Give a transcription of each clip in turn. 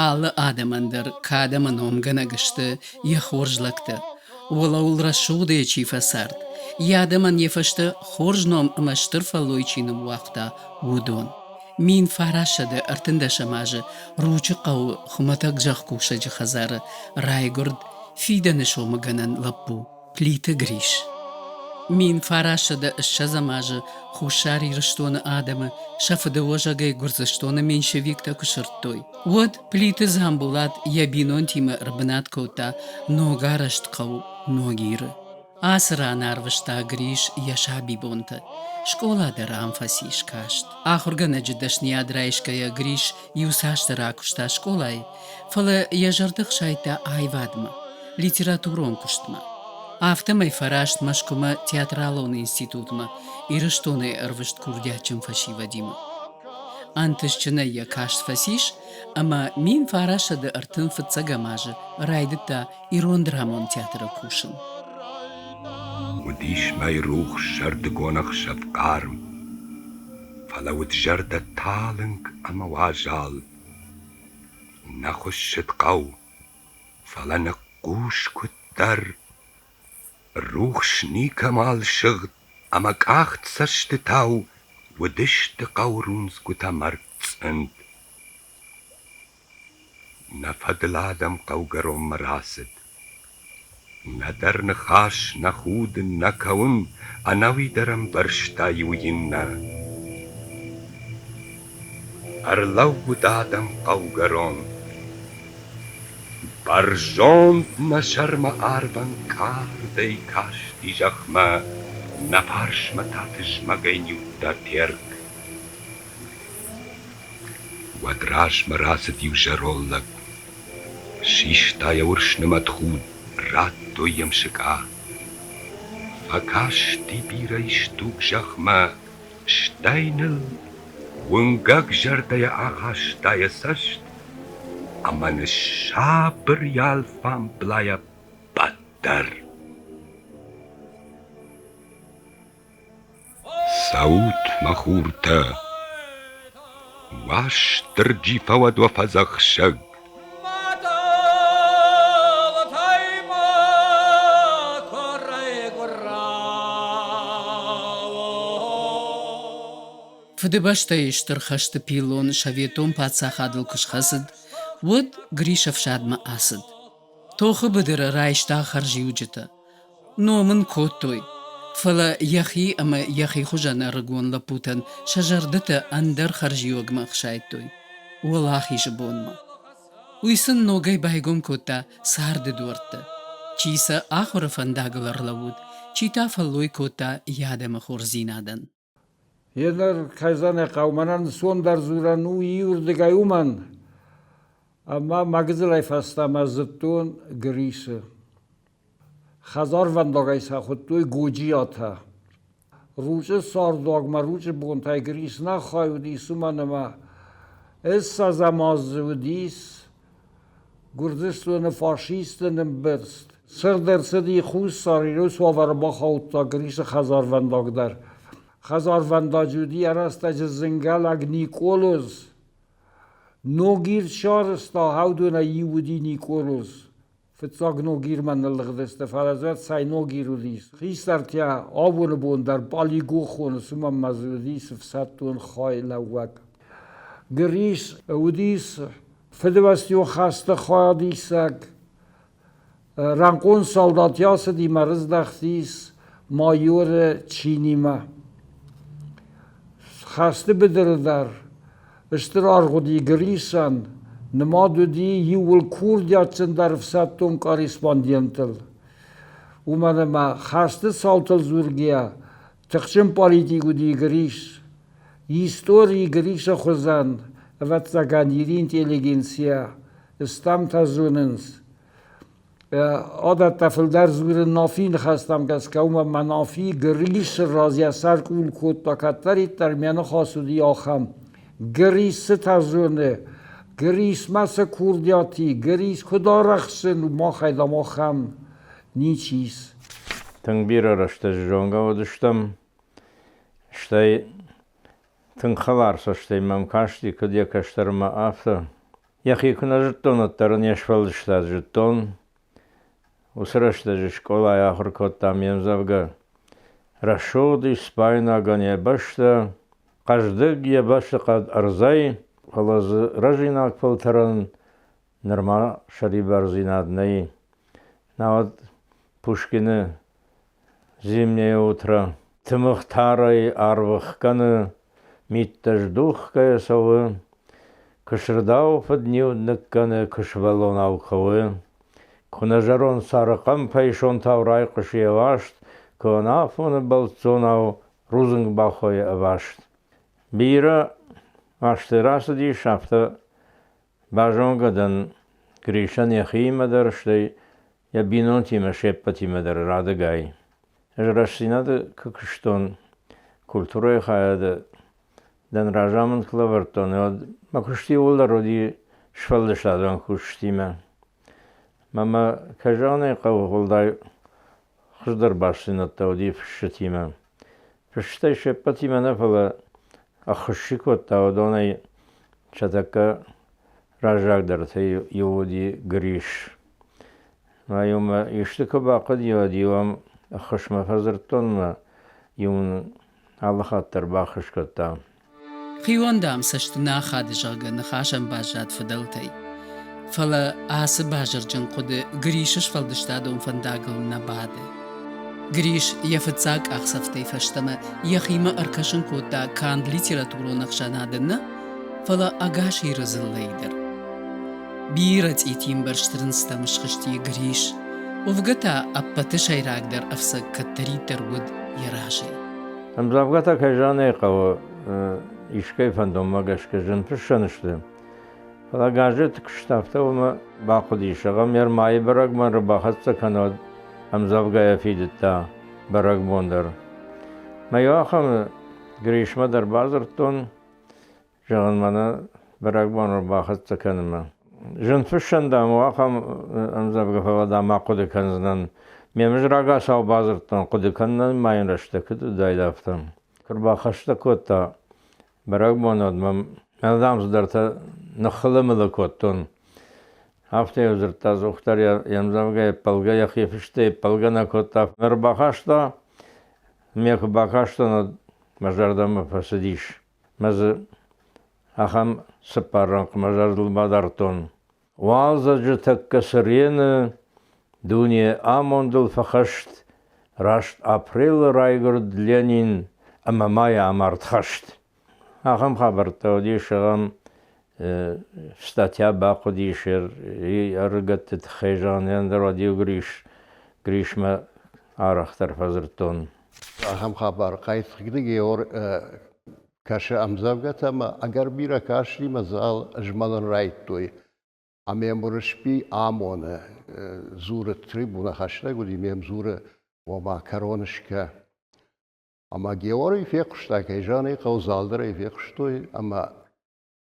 Алы адӕмӕн дӕр кад ӕмӕ номгӕнӕг сты йӕ хорз лӕгтӕ. Уӕлӕуыл рӕсугъдӕй чи фӕцард, йӕ адӕмӕн йӕ фӕстӕ хорз ном ӕмӕ стыр фӕллой чи ныууагъта, уыдон. 1913 азы Ручъы хъӕуы хуымӕтӕг зӕхкусӕджы хӕдзары райгуырд фидӕны сомыгӕнӕн лӕппу Плиты Грис. 1920 азы Хуссар Ирыстоны адӕмы сӕ фыдыуӕзӕгӕй Гуырдзыстоны меньшевиктӕ куы сырдтой, уӕд Плиты Дзамболат йӕ бинонтимӕ ӕрбынат кодта ногарӕзт хъӕу Ногиры. Ацы ран арвыста Грис йӕ сабибонтӕ. Скъола дӕр ам фӕцис каст. Ахуыргӕнӕджы дӕсныйад райсгӕйӕ Грис иуцасдӕр акуыста скъолайы, фӕлӕ йӕ зӕрдӕ хсайдта аивадмӕ, литературон куыстмӕ. Афтӕмӕй фӕраст Мӕскуымӕ театралон институтмӕ Ирыстонӕй ӕрвыст курдиатджын фӕсивӕдимӕ. Ӕнтыстджынӕй йӕ каст фӕцис ӕмӕ 1935 азы райдыдта ирон драмон театры кусын. Уыдис мӕйрухс сӕрдыгон ӕхсӕв хъарм, фӕлӕ уыд зӕрдӕ талынг ӕмӕ уазал. Нӕ хуыссыд хъӕу, фӕлӕ ныхъхъус куыддӕр. Рухс никӕмӕл сыгъд ӕмӕ къахт цӕстытау уыдысты хъӕуы рудзгуытӕ мӕрдцъынд. Нӕ фӕдыл адӕм хъӕугӕронмӕ рацыд. Нӕдӕр ныхас, нӕ худын, нӕ кӕуын, ӕнӕуи дӕр ӕмбӕрста иу иннӕ. Ӕрлӕууыд адӕм хъӕугӕрон. Бӕрзонд нӕ сӕрмӕ арвӕн кардӕй касти зӕхмӕ, нӕ фарсмӕ та тызмӕгӕй ниудта Терк. Уӕд размӕ рацыд иу зӕронд лӕг. Систа йӕ урс нымӕтхуд, радтой йӕм сыкъа. Фӕкасти бирӕ исдуг зӕхмӕ, стӕй ныл уынгӕг зӕрдӕйӕ ахаста йӕ цӕст ӕмӕ ныссабыр йӕ алфамблай ӕппӕт дӕр. Цӕут, мӕ хуртӕ, Уастырджи фӕуӕд уӕ фӕдзӕхсӕг! Фыдыбӕстӕйы Стыр хӕсты пиллон Советон паддзахадыл куы схӕцыд, уӕд Грис ӕфсадмӕ ацыд. Тохы быдыры райста хӕрзиуджытӕ. Ном ын кодтой, фӕлӕ йӕхи ӕмӕ йӕхи хуызӕн ӕрыгон лӕппутӕн сӕ зӕрдӕтӕ ӕндӕр хӕрзиуӕгмӕ ӕхсайдтой – Уӕлахизы бонмӕ. Уый сын ногӕй байгом кодта царды дуӕрттӕ. Чи сӕ ахуыры фӕндагыл ӕрлӕууыд, чи та фӕллой кодта йӕ адӕмы хорздзинадӕн. Еныр кӕй хъӕуы, мӕнӕн ӕнцондӕр дзурӕн у иуырдыгӕй уымӕн, ӕмӕ мӕ гыццылӕй фӕстӕмӕ зыдтон Грисы. Хӕдзарвӕндагӕй сӕ хуыдтой Годжиатӕ. Ручъы цардуагмӕ Ручъы бонтӕй Грис нӕ хай уыдис, уымӕн ӕмӕ ссӕдзӕм азы уыдис Гуырдзыстоны фашистты нымбырст. Сырд ӕрцыди Хуссар Иры уавӕры бахаудта Грисы хӕдзарвӕндаг дӕр. Хӕдзарвӕндаджы уыди ӕрӕстӕджы зынгӕлӕг Никъолоз. Ногир сарӕзта, Хӕудонӕй иу уыди Никъолоз. Фыццаг Ногирмӕ ныллыгъдысты, фӕлӕ дзы цӕй Ногир уыдис. Хистӕртӕ абоны бон дӕр Пъалигох хонынц, уымӕн ма дзы уыдис ӕфсӕддон хайлӕууӕг. Грис уыдис Фыдыбӕстӕйон хӕсты хайадисӕг рӕнхъон салдат ацыди мӕ рыздӕхтис майоры чинимӕ. Хӕсты быдыры дӕр стыр аргъ уыди Грисӕн, нымад уыди иууыл курдиатджындӕр ӕфсӕддон корреспондентыл. Уымӕн ӕмӕ хӕсты цаутыл дзургӕйӕ тыхджын политик уыди Грис. Истори Грисы хуызӕн, ӕвӕццӕгӕн, Ири интеллигенцийӕ стӕмтӕ зонынц. Адӕттӕ фылдӕр дзурын Нафийы ныхӕстӕм гӕсгӕ, уымӕн ӕмӕ Нафи Грисы раз йӕ сӕр къул кодта кӕддӕриддӕр, мӕ ныхас уыди ахӕм. Грис цытӕ зоны, Грисмӕ цы курдиат и, Грис куыд арӕхсын, махӕй дам ахӕм ничи ис. Тынг бирӕ рӕстӕджы зонгӕ уыдыстӕм, стӕй тынг хӕлар цӕстӕй мӕм касти, куыд йӕ кӕстӕрмӕ, афтӕ. Йӕхи куы нӕ зыдтон, уӕддӕр ын йе сфӕлдыстад зыдтон. Уыцы рӕстӕджы скъолайы ахуыр кодтам йе мдзӕвгӕ «Рӕсугъд испайнагӕн йӕ бӕстӕ, хъӕздыг йӕ бӕстыхъӕд ӕрдзӕй, фӕлӕ дзы рӕзинаг фӕлтӕрӕн нырма сӕрибардзинад нӕй. Науӕд Пушкины «Зимнее утро» тымыгъ тарӕй арвы хгӕны, миттӕ здухгӕйӕ цӕуы, куы сырдау фыдниуд ныккӕны, куы сывӕллонау кӕуы. Куы нӕ зӕронд цары хъӕмпӕй сонтау райхъуысы йӕ васт, куы ӕнафоны бӕлццонау рудзынг бахойы ӕваст. Бирӕ азты рацыдис, афтӕ базонгӕ дӕн Гришӕн йӕхиимӕ дӕр, стӕй йӕ бинонтимӕ се ппӕтимӕ дӕр радыгай. Ӕз Рӕстдзинады куы куыстон культурӕйы хайады, дӕн разамынд куы лӕвӕрдтон, уӕд мӕ куыст иууылдӕр уыди сфӕлдыстадон кусджытимӕ. Мӕ мӕ кӕй зӕгъын ӕй хъӕуы, уӕлдай хуыздӕр бастдзинӕдтӕ уыди фысджытимӕ. Фысджытӕй се ппӕтимӕ нӕ, фӕлӕ ӕххуыс чи кодта, уыдонӕй сӕ тӕккӕ раззагдӕртӕй иу уыди Гриш. Мӕ-иу мӕ исты куы бахъуыди, уӕд-иу ӕм ӕххуысмӕ фӕдзырдтон ӕмӕ иу мын алы хатт дӕр баххуыс кодта. Хион, дам, цӕсты нӕ ахады, зӕгъгӕ, ныхасӕн баззад фыдӕлтӕй. Фӕлӕ ацы базырджын хъуыды Грисы сфӕлдыстадон фӕндагыл нӕ бады. Грис йӕ фыццаг къахдзӕфтӕй фӕстӕмӕ йӕхимӕ ӕркӕсын кодта канд литературон ӕхсӕнады нӕ, фӕлӕ ӕгас Иры дзыллӕйы дӕр. Бирӕ цъитимбӕрзт рындзтӕм схызти Грис, уӕвгӕ та ӕппӕты сӕйрагдӕр ӕфцӕг кӕддӕриддӕр уыд йӕ разӕй. Ӕмдзӕвгӕтӕ, кӕй зӕгъын ӕй хъӕуы, искӕй фӕндонмӕ гӕсгӕ зын фыссӕн сты. Фӕлӕ газеты куыст афтӕ уымӕ бахъуыди, зӕгъӕм, йӕ майы бӕрӕгбон ӕрбахӕццӕ кӕнӕд ӕмдзӕвгӕйӕ фидыдта бӕрӕгбон дӕр. Мӕ иу ахӕмы Гришмӕ дӕр бадзырдтон, зӕгъын, мӕнӕ бӕрӕгбон ӕрбахӕццӕ кӕнынмӕ. Зын фыссӕн, дам, у ахӕм ӕмдзӕвгӕ, фӕлӕ, дам, ахъуыды кӕндзынӕн. Ме мыз рагацау бадзырдтон, хъуыды кӕнынӕн ма йын рӕстӕг куыд уыдаид, афтӕ. Куы рбахӕстӕг кодта бӕрӕгбон, уӕд мӕм ӕз, дам, цыдӕртӕ ныххылы-мылы кодтон. Афтӕ-иу дзырдта ӕдзухдӕр йе мдзӕвгӕйы ӕппӕлгӕ, йӕхи фыстӕй ӕппӕлгӕ нӕ кодта. Ӕрбахаста, ме куы бакастӕн, уӕд мӕ зӕрдӕмӕ фӕцыдис. Мӕ дзы ахӕм цыппар рӕнхъ мӕ зӕрдыл бадардтон. Уалдзӕджы тӕккӕ цырены дуне амондыл фӕхӕст, раст апрелы райгуырд Ленин ӕмӕ майы амард хӕст. Ахӕм хабӕрттӕ уыдис, зӕгъӕм, статья бахъуыдис ӕрыгӕтты тыххӕй, зӕгъын, ӕндӕр уӕд-иу Гриш, Гришмӕ арӕхдӕр фӕдзырдтон. Ахӕм хабар Хъайтыхъты Геор кӕсы ӕмдзӕвгӕтӕ ӕмӕ ӕгӕр бирӕ касти ӕмӕ зал змӕлын райдыдтой. Ӕмӕ йӕм Уырысби амоны, дзуры трибунӕ хӕстӕг уыди, ме дзуры, ома кӕрон скӕ. Ӕмӕ Георгий фехъуыста, кӕй зӕгъын ӕй хъӕуы, зал дӕр ӕй фехъуыстой, ӕмӕ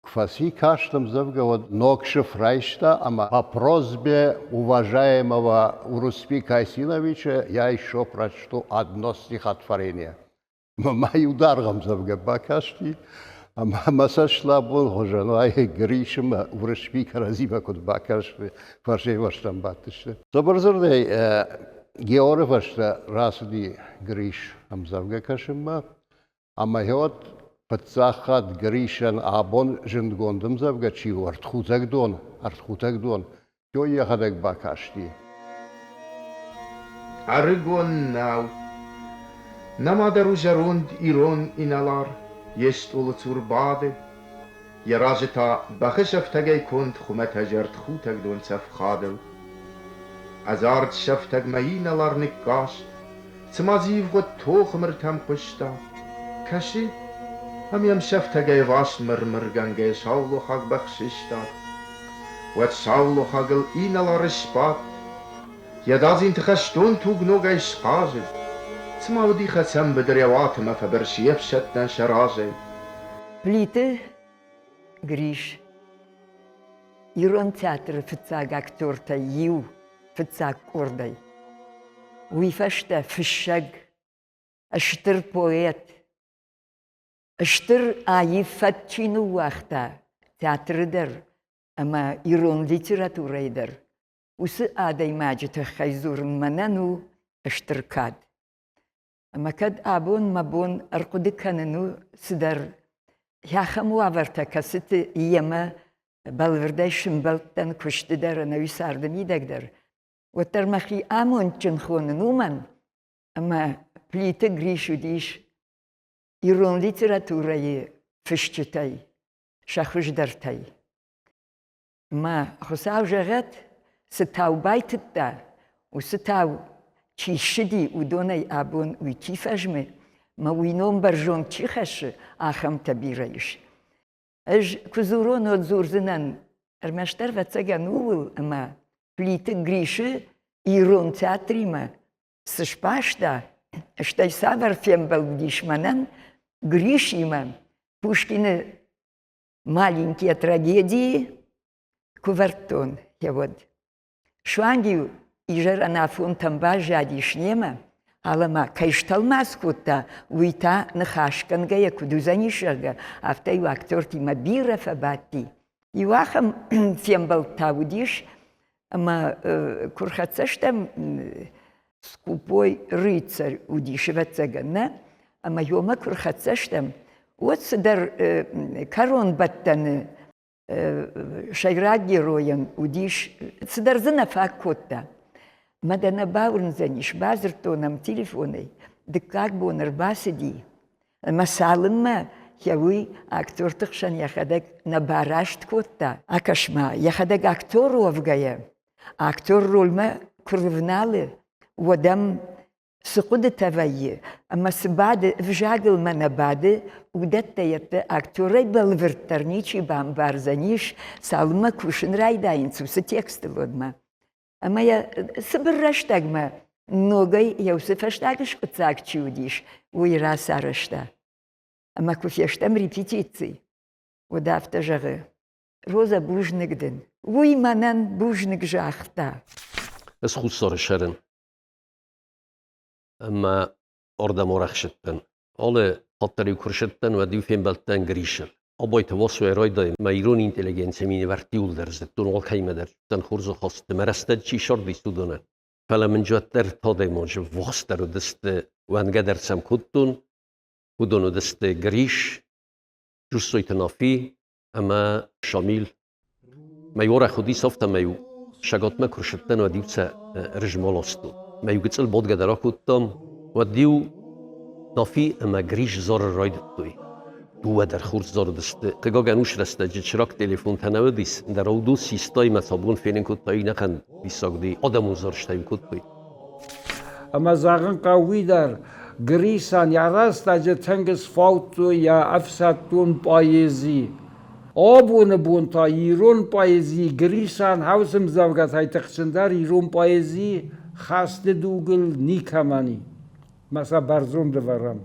куы фӕци каст ӕмдзӕвгӕ, уӕд ног сыф райста ӕмӕ по просьбе уважаемого Урусби Кайсиновича я еще прочту одно стихотворение. Мӕ иу даргъ ӕмдзӕвгӕ бакасти, ӕмӕ мӕ цӕст лӕбон хуызӕн ай Грисы мӕ Уырысби кӕрӕдзимӕ куыд бакасти, фӕрсӕй-фӕрстӕм бадтысты. Цыбырдзырдӕй, Георы фӕстӕ рацыди Грис ӕмдзӕвгӕ кӕсынмӕ, ӕмӕ уӕд фыццаг хатт Грисӕн абон зындгонд ӕмдзӕвгӕ чи у, Ӕртхутӕгдон, Ӕртхутӕгдон, Той йӕхӕдӕг бакасти. Ӕрыгон нӕу. Нӕма дӕр у зӕронд ирон инӕлар, йе стъолы цур бады, йӕ разы та бӕхы сӕфтӕгӕй конд хуымӕтӕджы ӕртхутӕгдон цӕфхадыл. Ӕдзард сӕфтӕгмӕ инӕлар ныккаст, цыма дзы ивгъуыд тохы мыртӕм хъуыста. Кӕсы, ӕмӕ йӕм сӕфтӕгӕй ӕваст мыр-мыргӕнгӕ саулохаг бӕх сыстад. Уӕд саулохагыл инӕлар сбадт, йӕ дадзинты хӕстон туг ногӕй схъазыд, цыма уыди хӕцӕн быдыр йӕ уатмӕ фӕбырс йе фсӕдтӕн сӕ разӕй. Плиты Гриш Ирон театры фыццаг актертӕй иу, фыццаг къордӕй. Уый фӕстӕ фыссӕг, стыр поэт, стыр аив фӕд чи ныууагъта театры дӕр. Ӕмӕ ирон литературӕйы дӕр уыцы адӕймаджы тыххӕй дзурын мӕнӕн у стыр кад. Ӕмӕ кӕд абон мӕ бон ӕрхъуыды кӕнын у цыдӕр ахӕм уавӕртӕ, кӕцыты йемӕ бӕлвырдӕй сымбӕлдтӕн куысты дӕр, ӕнӕуи царды мидӕг дӕр, уӕддӕр мӕхи амондджын хонын уымӕн, ӕмӕ Плиты Гриш уыдис ирон литературӕйы фысджытӕй сӕ хуыздӕртӕй. Мӕ Хуыцау зӕгъӕд, цы тау байтыдта, уыцы тау чи ссыди, уыдонӕй абон уый чи фӕзмы, мӕ уый ном бӕрзонд чи хӕссы, ахӕмтӕ бирӕ ис. Ӕз куы дзурон, уӕд дзурдзынӕн ӕрмӕстдӕр ӕвӕццӕгӕн ууыл, ӕмӕ Плиты Грисы ирон театримӕ цы сбаста, стӕй цавӕр фембӕлд уыдис мӕнӕн Гришимӕ Пушкины маленькие трагедии куы вӕрдтон, уӕд. Суанг-иу изӕр ӕнафонтӕм баззадис немӕ, ӕлӕ ма кӕй стӕлмац кодта, уый та ныхасгӕнгӕйӕ куыд уыдзӕнис, зӕгъгӕ, афтӕ-иу актертимӕ бирӕ фӕбадти. Иу ахӕм фембӕлд та уыдис, ӕмӕ куы рхӕццӕ стӕм, скупой рыцарь уыдис, ӕвӕццӕгӕн, нӕ? Ӕмӕ ёмӕ куы рхӕццӕ стӕм, уӕд цыдӕр кӕронбӕттӕны сӕйраг геройӕн уыдис, цыдӕр дзы нӕ фаг кодта. Мӕ дӕ нӕ бауырндзӕнис, бадзырдтон ӕм телефонӕй. Дыккаг бон ӕрбацыди, ӕмӕ цалынмӕ йӕ уый актерты хсӕн йӕхӕдӕг нӕ бараст кодта, акӕс-ма, йӕхӕдӕг актер уӕвгӕйӕ, актер рольмӕ куы рывналы, уӕд ӕм цы хъуыдытӕ вӕййы ӕмӕ цы бады, ӕвзагыл мӕ нӕ бады, уыдӕттӕ йедты актерӕй бӕлвырддӕр ничи бамбардзӕнис, цалынмӕ кусын райдайынц уыцы текстыл, уӕдмӕ. Ӕмӕ йӕ цыбыр рӕстӕгмӕ ногӕй йӕ уыцы фӕстаг скъуыддзаг чи уыдис, уый рацарӕзта. Ӕмӕ куы фестӕм репетици, уӕд афтӕ зӕгъы: Розӕ, бузныг дын. Уый мӕнӕн бузныг загъта. Ӕз Хуссары сӕрын ӕмӕ ардӕм арӕхсыдтӕн. Алы хатт дӕр-иу куы рсыдтӕн, уӕд-иу фембӕлдтӕн Гришыл. Абайты Васойӕ райдай мӕ ирон интеллигенцийы минӕвӕртты иуылдӕр зыдтон, алкӕимӕ дӕр зыдтӕн хорз ахасты, мӕ рӕстӕджы чи сардис, уыдонӕн. Фӕлӕ мын уӕддӕр адӕймаджы ввахсдӕр уыдысты, уӕнгӕ дӕр сӕм кодтон, уыдон уыдысты Гриш, Джуссойты Нафи ӕмӕ Шамил. Мӕ уӕрӕх уыдис, афтӕмӕй-иу сагатмӕ куы рсыдтӕн, уӕд-иу сӕ рызмаластон. Мӕ-иу гыццыл бодгӕ дӕр акодтам, уӕд-иу Нафи ӕмӕ Гриш зарын райдыдтой. Дыууӕ дӕр хорз зарыдысты. Хъыгагӕн, уыцы рӕстӕджы чыраг телефонтӕ нӕ уыдис, ӕндӕр уыдон систой ӕмӕ сӕ бон фенын кодтой, ӕнӕхъӕн диссаг уыди, адӕмон зарджытӕ-иу кодтой. Ӕмӕ зӕгъын хъӕуы уый дӕр, Грисӕн йӕ рӕстӕджы тынг сфаудтой йӕ ӕфсӕддон поэзи. Абоны бон та ирон поэзи Грисӕн хауы ӕмдзӕвгӕтӕй тыхджындӕр ирон поэзи хӕсты дугыл никӕмӕн и. Мӕ сӕ бӕрзонд ӕвӕрӕм.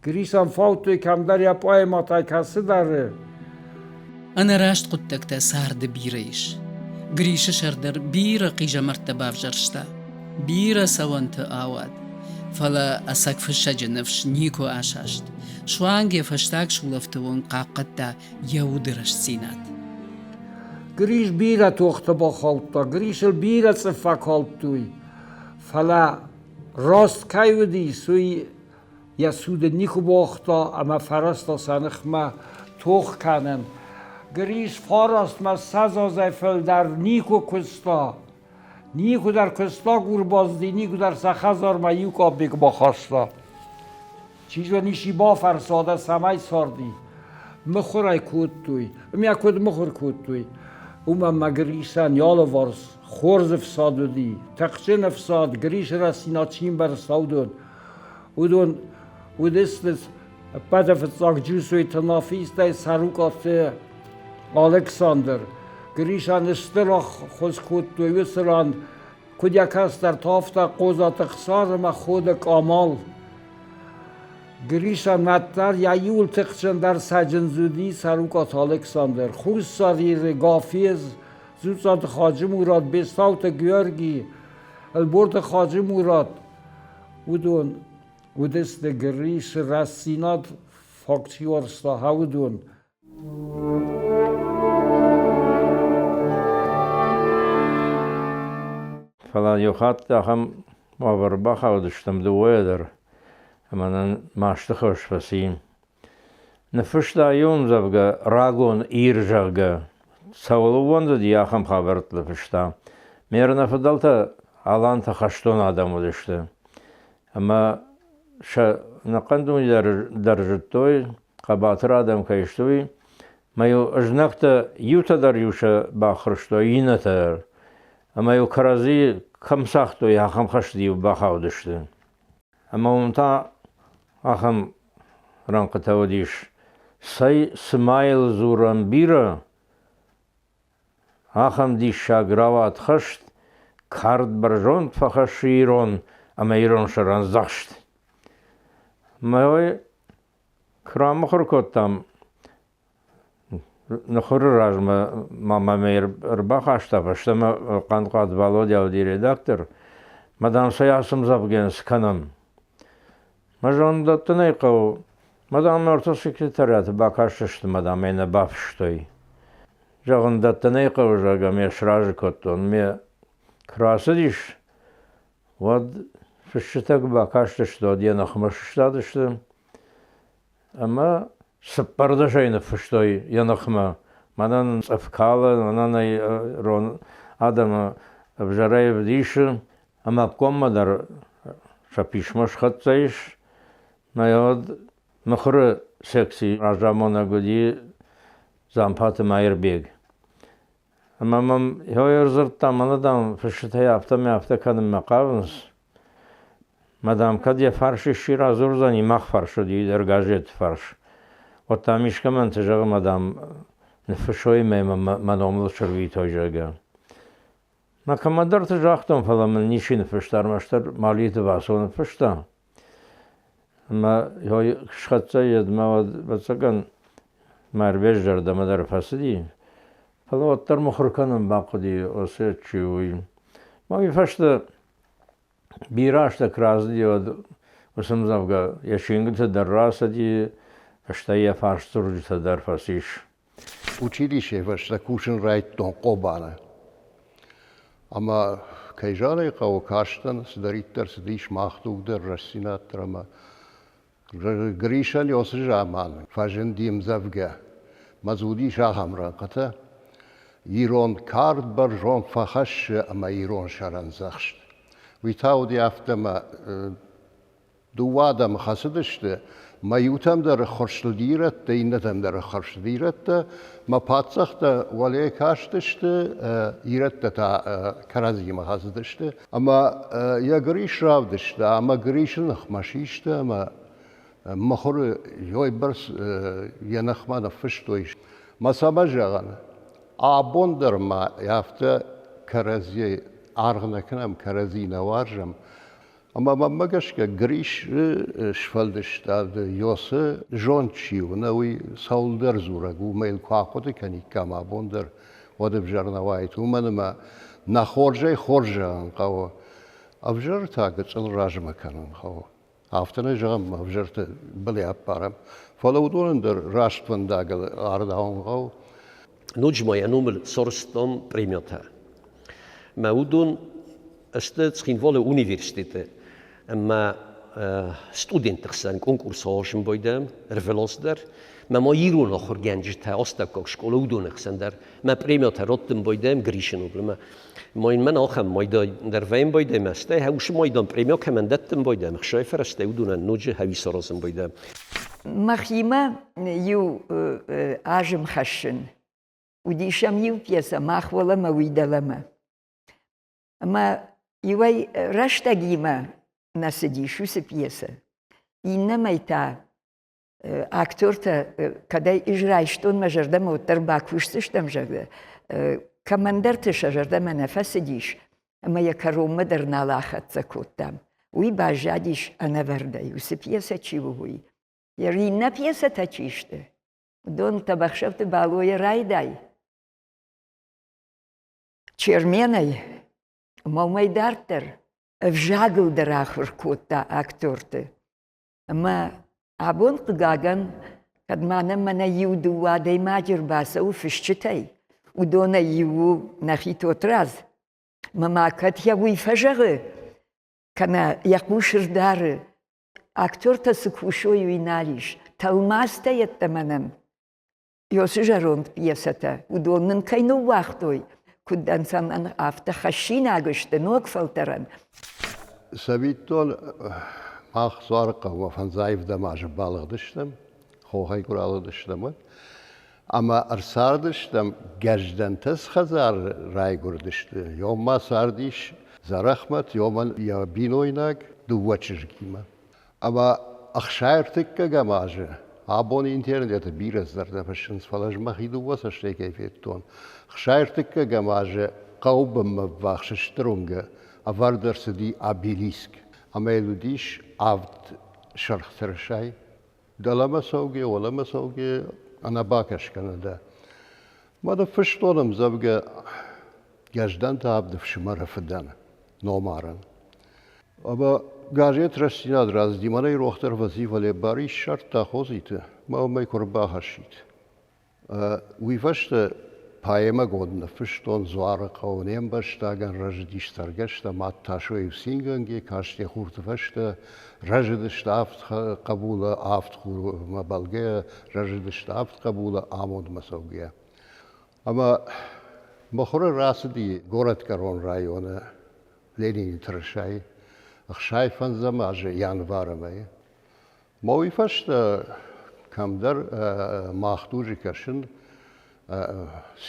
Грисӕн фаудтой кӕмдӕр йӕ поэмӕтӕй кӕцыдӕры. Ӕнӕраст хъуыддӕгтӕ царды бирӕ ис. Грисы сӕрдар бирӕ хъизӕмӕрттӕ бавзӕрста, бирӕ цӕуӕнты ауад, фӕлӕ ӕцӕг фыссӕджы ныфс никуы асаст. Суанг йӕ фӕстаг сулӕфты онг хъахъхъӕдта йӕ уды рӕстдзинад. Грис бирӕ тохты бахаудта, Грисыл бирӕ цъыф фӕкалдтой, фӕлӕ раст кӕй уыдис, уый йӕ цуды никуы бауагъта ӕмӕ фӕрӕзта сӕ ныхмӕ тох кӕнын. Грис фарастмӕ 20 азӕй фылдӕр никуы куыста. Никуы дӕр куыста гурбазди, никуы дӕр сӕ хӕдзармӕ иу къапек бахаста. Чи зоны, исчи бафӕрса дӕ, цӕмӕй царди. Мыхуыр ӕй кодтой. Ӕмӕ куыд мыхуыр кодтой? Уымӕн ма Грисӕн йӕ алыварс хорз ӕфсад уыди. Тыхджын ӕфсад, Грисы рӕстдзинад чи мбӕрста, уыдон. Уыдон уыдысты ӕппӕты фыццаг Джусойты Нафистӕй Цӕрукъаты Александр. Гришӕн стыр ӕххуыс кодтой уыцы ран, куыд йӕ кӕстӕртӕ, афтӕ Хъодзаты Хсар ӕмӕ Ходы Камал. Гришӕн уӕддӕр йӕ иуыл тыхджындӕр цӕджындз уыди Цӕрукъаты Александр. Хуссар Иры Гафез, Дзуццаты Хаджи-Мурат, Бестауты Георги, Ӕлборты Хаджи-Мурат уыдон уыдысты Грисы рӕстдзинад факт чи уарзта, уыдон. Фӕлӕ иу хатт ахӕм уавӕры бахаудыстӕм дыууӕйӕ дӕр, ӕмӕ нын масты хос фӕци. Ныффыста иу ӕмдзӕвгӕ «Рагон Ир», зӕгъгӕ. Цӕуыл ӕууӕндыди, ахӕм хабӕртты фыста. Ме рнӕ фыдӕлтӕ алантӕ хӕстон адӕм уыдысты. Ӕмӕ сӕ ӕнӕхъӕн дуне дӕр зыдтой, хъӕбатыр адӕм кӕй сты, уый. Мӕ-иу знӕгтӕ иутӕ дӕр-иу сӕ баххуырстой, иннӕтӕ дӕр. Ӕмӕ-иу кӕрӕдзийы кӕм цагътой, ахӕм хӕсты-иу бахаудысты. Ӕмӕ уым та ахӕм рӕнхъытӕ уыдис: Цӕй, цы ма йыл дзурӕм бирӕ, ахӕм диссаг рауад хӕст, кард бӕрзонд фӕхӕссы ирон ӕмӕ ирон сӕрӕн дзӕхст. Мӕ уый куы рамыхуыр кодтам, Ныхуыры размӕ ма мӕм ӕрбахаста фӕстӕмӕ Хъанхъуат Валодя уыди редактор. Мӕ дам, цӕй ацы ӕмдзӕвгӕйӕн скӕнӕм. Мӕ зондӕттын ӕй хъӕуы. Мӕ дам, ӕртӕ секретариаты бакастысты, мӕ дам, ӕй нӕ бафыстой. Зӕгъын, дӕттын ӕй хъӕуы, зӕгъгӕ, ме сразы кодтон. Ме куы рацыдис, уӕд фысджытӕ куы бакастысты, уӕд йӕ ныхмӕ сыстадысты. Ӕмӕ цыппӕрдӕсӕй ныффыстой йӕ ныхмӕ. Мӕнӕн цъыф калы, мӕнӕн ӕй ирон адӕмы ӕвзӕрӕй ӕвдисы. Ӕмӕ обкоммӕ дӕр сӕ писмо схӕццӕ ис. Мӕ уӕд мыхуыры секцийы разамонӕг уыди Дзампаты Мӕирбег. Ӕмӕ мӕм йой ӕрдзырдта, мӕнӕ, дам, фысджытӕй афтӕ мӕ афтӕ кӕнынмӕ хъавынц. Мӕ, дам, кӕд йӕ фарс исчи радзурдзӕни, мах фарс уыди дӕр газеты фарс, уӕд, дам, искӕмӕнты зӕгъы, мӕ, дам, ныффыссой мӕ мӕ номыл сӕрвитой, зӕгъгӕ. Мӕ кӕмӕдӕрты загътон, фӕлӕ мын ничи ныффыста, ӕрмӕстдӕр Малиты Васо ныффыста. Ӕмӕ схӕццӕ йедмӕ, уӕд, ӕвӕццӕгӕн, Мӕрбеж зӕрдӕмӕ дӕр фӕцыди. Фӕлӕ уӕддӕр мыхуыр кӕнын бахъуыди, Осет чи у, уый. Мӕ уый фӕстӕ бирӕ азтӕ куы рацыди, уӕд уыцы ӕмдзӕвгӕ йӕ чингуыты дӕр рацыди, стӕй йӕ фарсдзурджытӕ дӕр фӕцис. Училищейы фӕстӕ кусын райдыдтон Хъобаны. Ӕмӕ, кӕй зӕгъын ӕй хъӕуы, кастӕн, цыдӕриддӕр цыдис мах дуг дӕр, рӕстдзинад дӕр ӕмӕ Гришӕн уыцы заман фӕзынди ӕмдзӕвгӕ. Мӕ дзы уыдис ахӕм рӕнхъытӕ: Ирон кард бӕрзонд фӕхӕссы ӕмӕ ирон сӕрӕн дзӕхст. Уый та уыди афтӕ ӕмӕ дыууӕ адӕмы хӕцыдысты, мӕ иутӕм дӕр ӕххуырст ирӕттӕ, иннӕтӕм дӕр ӕххуырст ирӕттӕ, мӕ паддзӕхтӕ уӕле кастысты, ирӕттӕ та кӕрӕдзимӕ хӕцыдысты. Ӕмӕ йӕ Грис равдыста, ӕмӕ Грисы ныхмӕ систы ӕмӕ мыхуыры уыйбӕрц йӕ ныхмӕ ныффыстой. Мӕ цӕмӕ зӕгъын, абон дӕр ма афтӕ кӕрӕдзийы аргъ нӕ кӕнӕм, кӕрӕдзи нӕ уарзӕм. Ӕмӕ мӕнмӕ гӕсгӕ Грисы сфӕлдыстады Йосы зонд чи у, нӕ уый цӕуылдӕр дзурӕг у, уымӕ йыл куы ахъуыды кӕниккам абон дӕр, уӕд ӕвзӕр нӕ уаид. Уымӕн ӕмӕ нӕ хорзӕй хорз зӕгъын хъӕуы, ӕвзӕр та гыццыл размӕ кӕнын хъӕуы. Афтӕ нӕ зӕгъӕм, ӕвзӕрты былӕй ӕппарӕм, фӕлӕ уыдонӕн дӕр раст фӕндагыл ардауын хъӕуы. Ноджы ма йӕ номыл сарӕзтам премиятӕ. Мӕ уыдон сты Цхинвалы университеты ӕмӕ студентты хсӕн конкурс аразын байдайӕм ӕрвылаз дӕр. Мӕ ма ирон ахуыргӕнджытӕ астӕуккаг скъола уыдоны хсӕн дӕр мӕ премиятӕ раттын байдайӕм Гришы номыл. Ма йын мӕн ахӕм майдан дӕр вӕййын байдайӕм, стӕй уыцы майдан премия кӕмӕн дӕттын байдайӕм, ӕхсай фӕрӕзтӕй уыдонӕн ноджы хӕуи саразын байдайӕм. Мӕхимӕ иу азым хӕссын. Уыдис ӕм иу пьесӕ «Мах уӕлӕмӕ, уый дӕлӕмӕ». Ӕмӕ иуӕй рӕстӕгимӕ нӕ цыдис уыцы пьесӕ, иннӕмӕй та актертӕ кӕдӕй ӕз райстон мӕ зӕрдӕмӕ, уӕддӕр бакусдзыстӕм, зӕгъгӕ, кӕмӕндӕрты сӕ зӕрдӕмӕ нӕ фӕцыдис, ӕмӕ йӕ кӕронмӕ дӕр нал ахӕццӕ кодтам. Уый баззадис ӕнӕвӕрдӕй, уыцы пьесӕ чи у, уый. Йӕ иннӕ пьесӕтӕ чи сты, уыдон Тӕбӕхсӕвты Балойӕ райдай. Черменӕй ӕмӕ уымӕй дарддӕр ӕвзагыл дӕр ахуыр кодта актерты. Ӕмӕ абон, хъыгагӕн, кӕд ма нӕм мӕнӕ иу-дыууӕ адӕймаджы ӕрбацӕуы фысджытӕй, уыдонӕй иу у нӕхи Тотрадз. Мӕ ма кӕд йӕ уый фӕзӕгъы, кӕнӕ йӕ хъус ӕрдары, актертӕ цы кусой, уый нал ис. Тӕлмацтӕ йеддӕмӕ нӕм Ёсы зӕронд пьесӕтӕ, уыдон нын кӕй ныууагътой, куыд дӕнцӕн афтӕ хӕссинаг сты ног фӕлтӕрӕн. Цӕвиттон, мах Дзуарыхъӕумӕ фӕндзайӕм азы балыгъдыстӕм, хохӕй куы ралыгъдыстӕм, уӕд. Ӕмӕ ӕрцардыстӕм, Гӕздӕнтӕ цы хӕдзары райгуырдысты, йом ма цардис Дзӕрӕхмӕт, йомӕн йӕ бинойнаг дыууӕ чызгимӕ. Ӕмӕ ӕхсӕртыккӕгӕм азы абон интернеты бирӕ зӕрдӕ фыссынц, фӕлӕ ӕз мӕхи дыууӕ цӕстӕй кӕй федтон, ӕхсӕртыккӕгӕм азы хъӕуы бынмӕ ввахс стыр уынгы ӕвӕрд ӕрцыди обелиск, ӕмӕ йыл уыдис авд сырх тырысайы. Дӕлӕмӕ цӕугӕ, уӕлӕмӕ цӕугӕ, ӕнӕбакӕсгӕ нӕ дӕ. Мӕ ныффыстон ӕмдзӕвгӕ Гӕздӕнты авд ӕфсымӕры фыдӕн, номарӕн. Ӕмӕ газет Рӕстдзинад рацыди, мӕнӕй рох дӕр фӕци, фӕлӕ Барис ссардта Хозиты, мӕ уымӕй куы ӕрбахӕссид. Уый фӕстӕ поэмӕгонд ныффыстон Дзуарыхъӕуы не мбӕстагӕн рӕзыдис цӕргӕстӕ, мад Тасойы цингӕнгӕ каст йӕ хурты фӕстӕ, рӕзыдысты авд хъӕбулы, авд хурмӕ бӕлгӕйӕ, рӕзыдысты авд хъӕбулы амондмӕ цӕугӕйӕ. Ӕмӕ мыхуыры рацыди Горӕтгӕрон районы Ленины тырысайы 65 азы январы мӕйы. Мӕ уый фӕстӕ кӕмдӕр мах дуджы кӕсын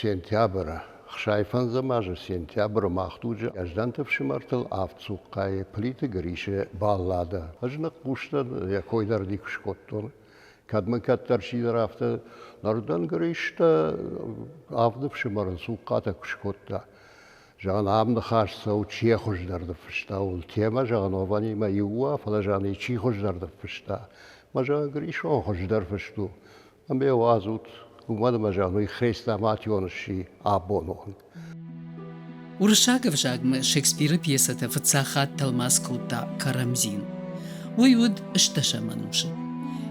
сентябры, 65 азы сентябры мах дуджы Гӕздӕнты фсымӕртыл авд цухъхъайы Плиты Грисы балладӕ. Ӕз ныхъхъус дӕн, йӕ кой дӕр никуы скодтон. Кӕд мын кӕддӕр чидӕр афтӕ нӕрдӕн Гристӕ авд ӕфсымӕры цухъхъатӕ куы скодта. Зӕгъын, ам ныхас цӕуы, чи хуыздӕр ныффыста, ууыл. Темӕ, зӕгъын, Ованимӕ иу уа, фӕлӕ, зӕгъын, чи хуыздӕр ныффыста. Мӕ, зӕгъын, Гришон хуыздӕр фыст у. Ӕмӕ йӕ уадзут, уымӕн ӕмӕ, зӕгъын, уый хрестоматион сси абоны онг. Уырыссаг ӕвзагмӕ Шекспиры пьесӕтӕ фыццаг хатт тӕлмац кодта Карамзин. Уый уыд ӕстдӕсӕм ӕнусы.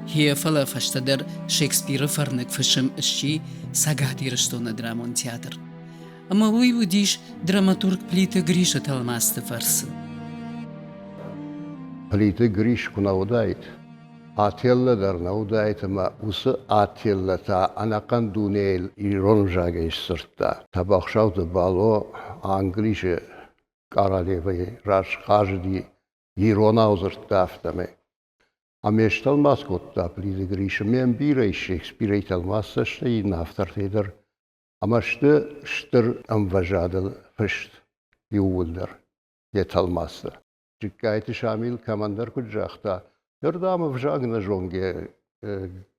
Гъе, фӕлӕ фӕстӕдӕр Шекспиры фӕрныг фысым сси Цӕгат Ирыстоны драмон театр. Ӕмӕ уый уыдис драматург Плиты Грисы тӕлмацты фӕрцы. Плиты Грис куы нӕ уыдаид, Ателлӕ дӕр нӕ уыдаид ӕмӕ уыцы Ателлӕ та ӕнӕхъӕн дунейыл ирон ӕвзагӕй сдзырдта. Тӕбӕхсӕуты Бало Англисы къаралевӕйы раз хъазыди иронау дзырдта афтӕмӕй. Ӕмӕ стӕлмац кодта Плиты Грисы. Ме мбирӕ ис Шекспирӕй тӕлмац цӕстӕй иннӕ автортӕй дӕр. Ӕмӕ сты стыр ӕмвӕзадыл фыст иууылдӕр йӕ тӕлмацтӕ. Джыккайты Шамил кӕмӕндӕр куыд загъта, ныр, дам, ӕвзаг нӕ зонгӕ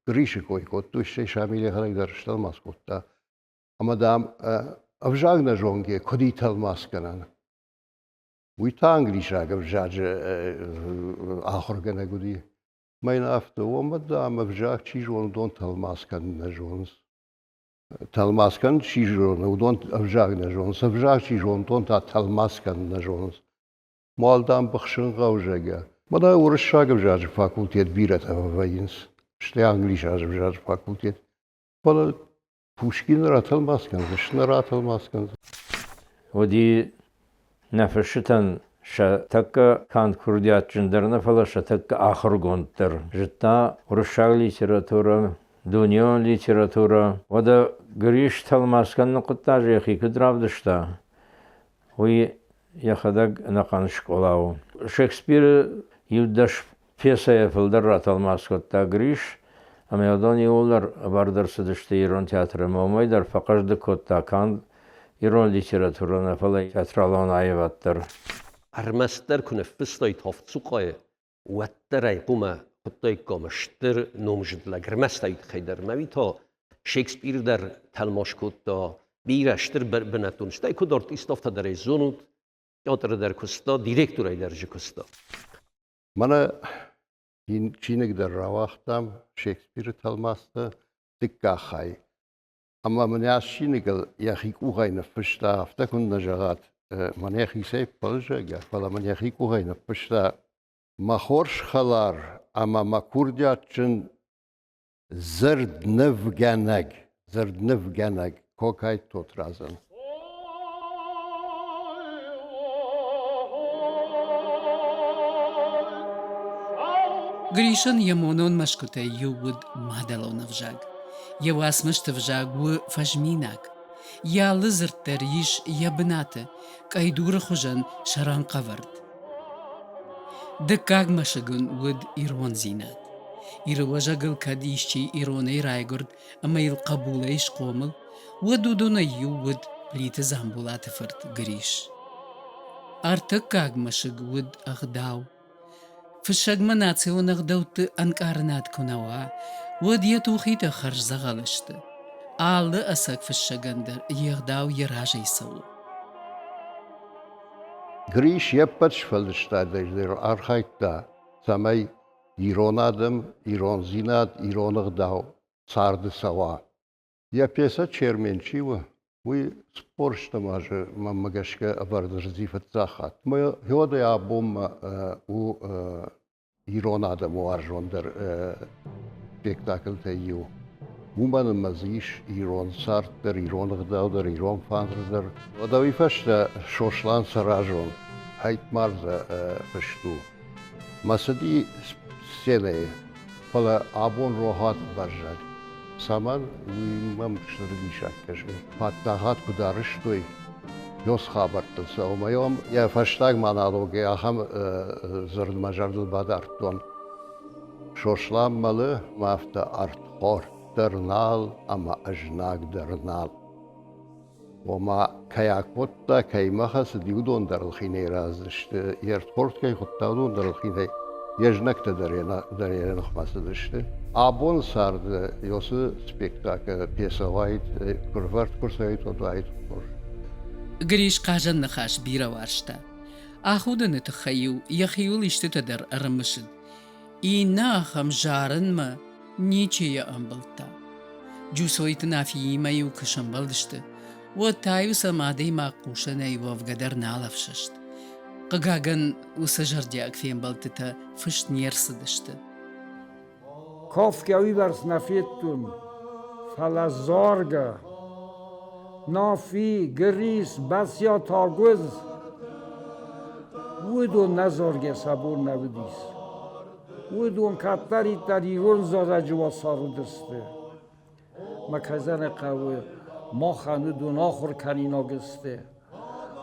Грисы кой кодтой, стӕй Шамил йӕхӕдӕг дӕр стӕлмац кодта. Ӕмӕ, дам, ӕвзаг нӕ зонгӕ куыд и тӕлмац кӕнӕн? Уый та англисаг ӕвзаджы ахуыргӕнӕг уыди. Мӕ йын афтӕ, уомӕ, дам, ӕвзаг чи зоны, уыдон тӕлмац кӕнын нӕ зонынц. Тӕлмац кӕнын чи зоны, уыдон ӕвзаг нӕ зонынц, ӕвзаг чи зоны, уыдон та тӕлмац кӕнын нӕ зонынц. Мал, дам, быхсын хъӕуы, зӕгъгӕ. Мӕнӕ уырыссаг ӕвзаджы факультет бирӕтӕ фӕвӕййынц, стӕй англисаг ӕвзаджы факультет. Фӕлӕ Пушкины ратӕлмац кӕндзысты, нӕ ратӕлмац кӕндзысты. Уыди нӕ фысджытӕн сӕ тӕккӕ канд курдиатджындӕр нӕ, фӕлӕ сӕ тӕккӕ ахуыргонддӕр. Зыдта уырыссаг литературӕ, дунеон литературӕ. Уӕдӕ Гриш тӕлмац кӕныны хъуыддаджы йӕхи куыд равдыста, уый йӕхӕдӕг ӕнӕхъӕн скъола у. Шекспиры иу-дӕс пьесӕйӕ фылдӕр ратӕлмац кодта Гриш, ӕмӕ уыдон иууылдӕр ӕвӕрд ӕрцыдысты ирон театры ӕмӕ уымӕй дӕр фӕхъӕздыг кодта канд ирон литературӕ нӕ, фӕлӕ театралон аивад дӕр. Ӕрмӕстдӕр куы ныффыстой Товцухъайы, уӕддӕр ӕй хъуамӕ хуыдтаиккам стыр номзыд лӕг, ӕрмӕст ӕй тыххӕй дӕр. Мӕ уый та Шекспир дӕр тӕлмац кодта бирӕ стыр бынӕттон, стӕй куыд артист, афтӕ дӕр ӕй зонут, театры дӕр куыста, директорӕй дӕр же куыста. Мӕнӕ чиныг дӕр рауагътам Шекспиры тӕлмацтӕ дыккаг хай. Ӕмӕ мын ацы чиныгыл йӕхи къухӕй ныффыста, афтӕ куыннӕ зӕгъат, мӕн йӕхицӕй ӕппӕлы, зӕгъгӕ, фӕлӕ мын йӕхи къухӕй ныффыста мӕ хорз хӕлар ӕмӕ мӕ курдиатджын дзырднывгӕнӕг, дзырднывгӕнӕг Кокайты Тотрадзӕн. Гришӕн йӕ монон мӕсгуытӕй иу уыд мадӕлон ӕвзаг. Йӕ уацмысты взаг у фӕзминаг. Йӕ алы дзырд дӕр ис йӕ бынаты, къӕйдуры хуызӕн сӕрӕнхъӕвӕрд. Дыккаг мӕсыг ын уыд ирондзинад. Иры уӕзӕгыл кӕд исчи иронӕй райгуырд ӕмӕ йыл хъӕбулӕй схъомыл, уӕд уыдонӕй иу уыд Плиты Дзамболаты фырт Грис. Ӕртыккаг мӕсыг уыд ӕгъдау. Фыссӕгмӕ национ ӕгъдӕутты ӕнкъарынад куы нӕ уа, уӕд йӕ тухитӕ хӕрздзӕгъӕл сты. Алы ӕцӕг фыссӕгӕн дӕр йе гъдау йӕ разӕй цӕуы. Грис йе ппӕт сфӕлдыстадӕй дӕр архайдта, цӕмӕй ирон адӕм, ирондзинад, ирон ӕгъдау царды цӕуа. Йӕ пьесӕ Чермен чи у, уый 40 азы мӕнмӕ гӕсгӕ ӕвӕрд ӕрцыди фыццаг хатт. Мӕ уӕдӕй абонмӕ у ирон адӕмы уарзондӕр спектакльтӕй иу. Уымӕн ӕмӕ дзы ис ирон цард дӕр, ирон ӕгъдау дӕр, ирон фӕндыр дӕр. Уӕдӕ уый фӕстӕ Сослан Цӕразон Хайтмардзӕ фыст у. Мӕ цыди сценӕйы, фӕлӕ абон рохуаты баззад. Цӕмӕн, уый мӕм стыр диссаг кӕсы. Паддзахад куыд арӕзтой, ёс хабӕрттыл цӕуы. Ӕмӕ йӕм йӕ фӕстаг монологӕй ахӕм дзырд мӕ зӕрдыл бадардтон. Сослан мӕлы, мӕ афтӕ ӕрдхорд дӕр нал ӕмӕ ӕзнаг дӕр нал. Ома, кӕй акодта, кӕимӕ хӕцыди, уыдон дӕр ыл хинӕй рӕздзысты, йе рдхорд кӕй хуыдта, уыдон дӕр ыл хинӕй, йе знӕгтӕ дӕр йӕ ныхмӕ цыдысты. Абон царды уыцы спектакль пьесӕ уаид, куы рвӕрд куы рцӕуид, уӕд уаид хорз. Грис хъазӕн ныхас бирӕ уарзта. Аходыны тыххӕй-иу йӕхиуыл истытӕ дӕр ӕрымысыд. Иннӕ ахӕм зарынмӕ ничи йӕ ӕмбылдта. Джусойты Нафиимӕ-иу куы сӕмбӕлдысты, уӕд та-иу сӕм адӕймаг хъусӕнӕй уӕвгӕ дӕр нал ӕфсӕст. Хъыгагӕн, уыцы зӕрдиаг фембӕлдтытӕ фыст не рцыдысты. Кафгӕ уыйбӕрц нӕ федтон, фӕлӕ заргӕ. Нафи, Грис, Бӕциат Агуыз, уыдон нӕ заргӕ сӕ бон нӕ уыдис. Уыдон кӕддӕриддӕр ирон зарӕджы уацар уыдысты. Мӕ кӕй хъӕуы, махӕн уыдон ахуыр кӕнинаг сты.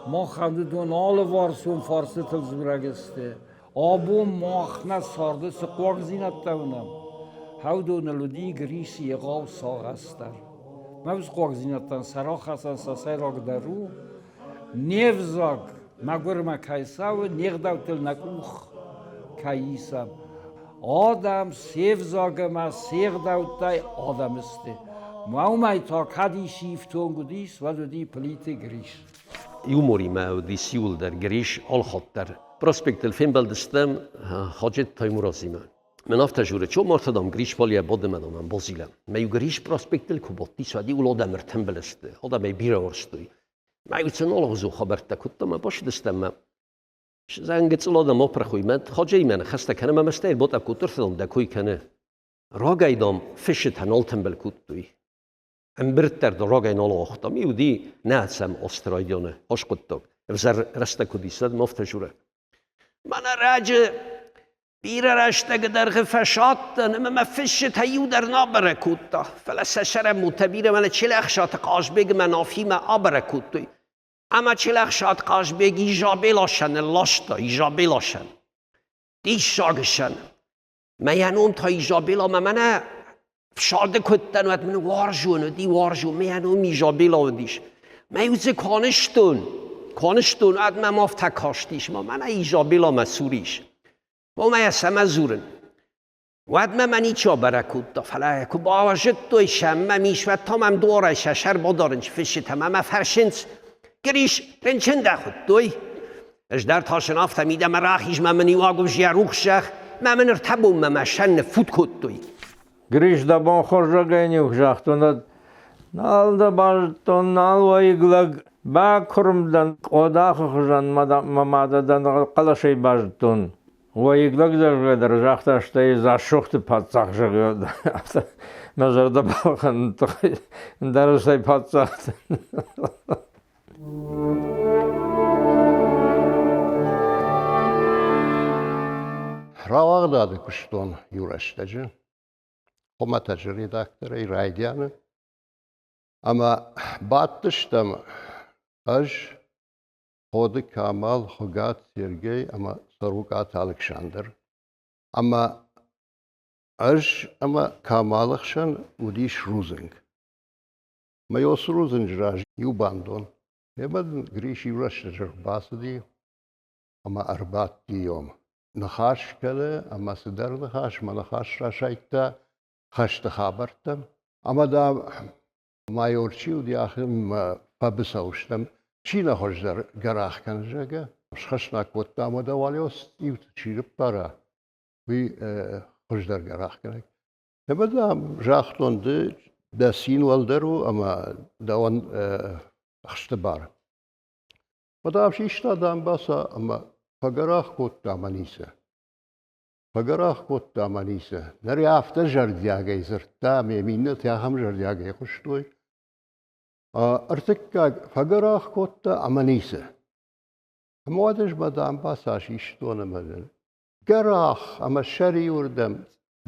Махӕн уыдон алыварсон фарстытыл дзурӕг сты. Абон мах нӕ царды цы хъуагдзинӕдтӕ уынӕм, уыдоныл уыди Грисы егъау сагъӕс дӕр. Мӕ уыцы хъуагдзинӕдтӕн сӕ рахӕцӕн сӕ сӕйрагдӕр у, не взаг мӕгуырмӕ кӕй цӕуы, не гъдӕуттыл нӕ къух кӕй исӕм. Адӕм се взаг ӕмӕ се гъдӕуттӕй адӕм сты. Мӕ уымӕй та кӕд ис ифтонг уыдис, уӕд уыди Плиты Грис. Юморимӕ уыдис иуылдӕр Гриш алхатт дӕр. Проспектыл фембӕлдыстӕм Хаджет Таймуразимӕ. Мӕн афтӕ журы, чо мартадам Гриш валия бодымӕ мӕн базилӕм. Мӕ иу Гриш проспектыл куы бадтис, уӕд иуыл адӕм ӕртымбыл сты, адӕмӕй бирӕ уарзтой. Мӕ иу сын алыгъуызон хабӕрттӕ кодта, мӕ бацыдыстӕм мӕ Зӕнгыцъыл адӕм апырх уый, мӕ Хаджеимӕ ныхӕстӕ кӕны, мӕ мӕстӕй ботъӕпп кодта, дӕ кой кӕны. Рагӕй, дам, фысытӕ нал тымбыл кодтой. Ӕмбырд дӕр рагӕй нал уагътам. Иуди нӕ сӕм Австралионы аскъуыддаг. Ӕвзӕр рӕстӕг куыд ис, уӕд афтӕ журы. Мӕнӕ раджы бирӕ рӕстӕгы дӕргъы фӕсадтӕн ӕмӕ мӕ фысджытӕ иу дӕр нӕ абӕрӕг кодта. Фӕлӕ сӕ сӕрӕмудтӕ бирӕ мӕнӕ Челӕхсаты Хъазбег ӕмӕ Нафимӕ абӕрӕг кодтой. Ӕмӕ Челӕхсат Хъазбег Изабеласӕн ласта, Изабеласӕн. Диссаг сӕн. Мӕ йӕ ном та Изабела мӕ мӕнӕ фсады куыдтӕн, уӕд мын уарзон уыди, уарзон, мӕ йӕ ном Изабела уыдис. Мӕ иу дзы куы анызтон, куы анызтон, уӕд мӕм афтӕ кастис, ма мӕнӕ Изабела мӕ цур ис. Омӕ йӕ цӕмӕ дзурын? Уӕдмӕ мӕ ничи абӕрӕг кодта, фӕлӕ куы базыдтой, сӕм мӕм ис, уӕд та мӕм дуарӕй сӕ сӕр бадарынц фысджытӕ ӕмӕ мӕ фӕрсынц, Гриш, рынчын дӕ хуыдтой? Ӕз дӕр та сын афтӕ мидӕмӕ рахиз мӕ мын иу агуывзӕ рухс зӕгъ, мӕ мын ӕртӕ бонмӕ мӕ сӕн ныффут кодтой. Гриш, дӕ бон хорзӕгӕй ниу загътон, нал дӕ базыдтон, нал уӕйыг лӕг. Бакуырм дӕн, къодахы хуызӕн мӕ мады дӕн хъӕлӕсӕй базыдтон. Уӕйыг лӕг зӕгъгӕ дӕр загъта, стӕй Дзассохты паддзах зӕгъгӕ, афтӕ мӕ зӕрдӕ балхӕныны тыххӕй ӕндӕр стӕй паддзах. Рауагъдады куыстон иу рӕстӕджы, хуымӕтӕджы редакторӕй райдианы. Ӕмӕ бадтыстӕм ӕз, Ходы Камал, Хуыгат Сергей ӕмӕ Цӕрукъаты Алыксандр. Ӕмӕ ӕз ӕмӕ Камалы хсӕн уыдис рудзынг. Мӕ уыцы рудзынджы раз иу бандон. Ӕмӕ дын Гриш иу рӕстӕджы ӕрбацыди ӕмӕ ӕрбадти йом. Ныхас кӕны ӕмӕ цыдӕр ныхас мӕ ныхас расайдта хӕсты хабӕрттӕм. Ӕмӕ, дам, майор чи уыди, ахӕм фӕбыцӕу стӕм, чи нӕ хуыздӕр гӕрах кӕны, зӕгъгӕ. Схӕснаг кодта ӕмӕ дӕ уӕле цъиуты чи ныппара, уый хуыздӕр гӕрахгӕнӕг. Ӕмӕ, дам, загътон, ды дӕ цин уӕлдӕр у ӕмӕ дӕуӕн ӕхсты бар. Уӕд систа дамбаца ӕмӕ фӕгӕрах кодта мӕ ницы. Фӕгӕрах кодта мӕ ницы. Ныр афтӕ зӕрдиагӕй дзырдта, ӕмӕ йӕм иннӕтӕ ахӕм зӕрдиагӕй хъуыстой. Ӕртыккаг фӕгӕрах кодта ӕмӕ ницы. Ӕмӕ уӕд ӕз мӕ дамбаца систон ӕмӕ гӕрах ӕмӕ сӕриуырдӕм,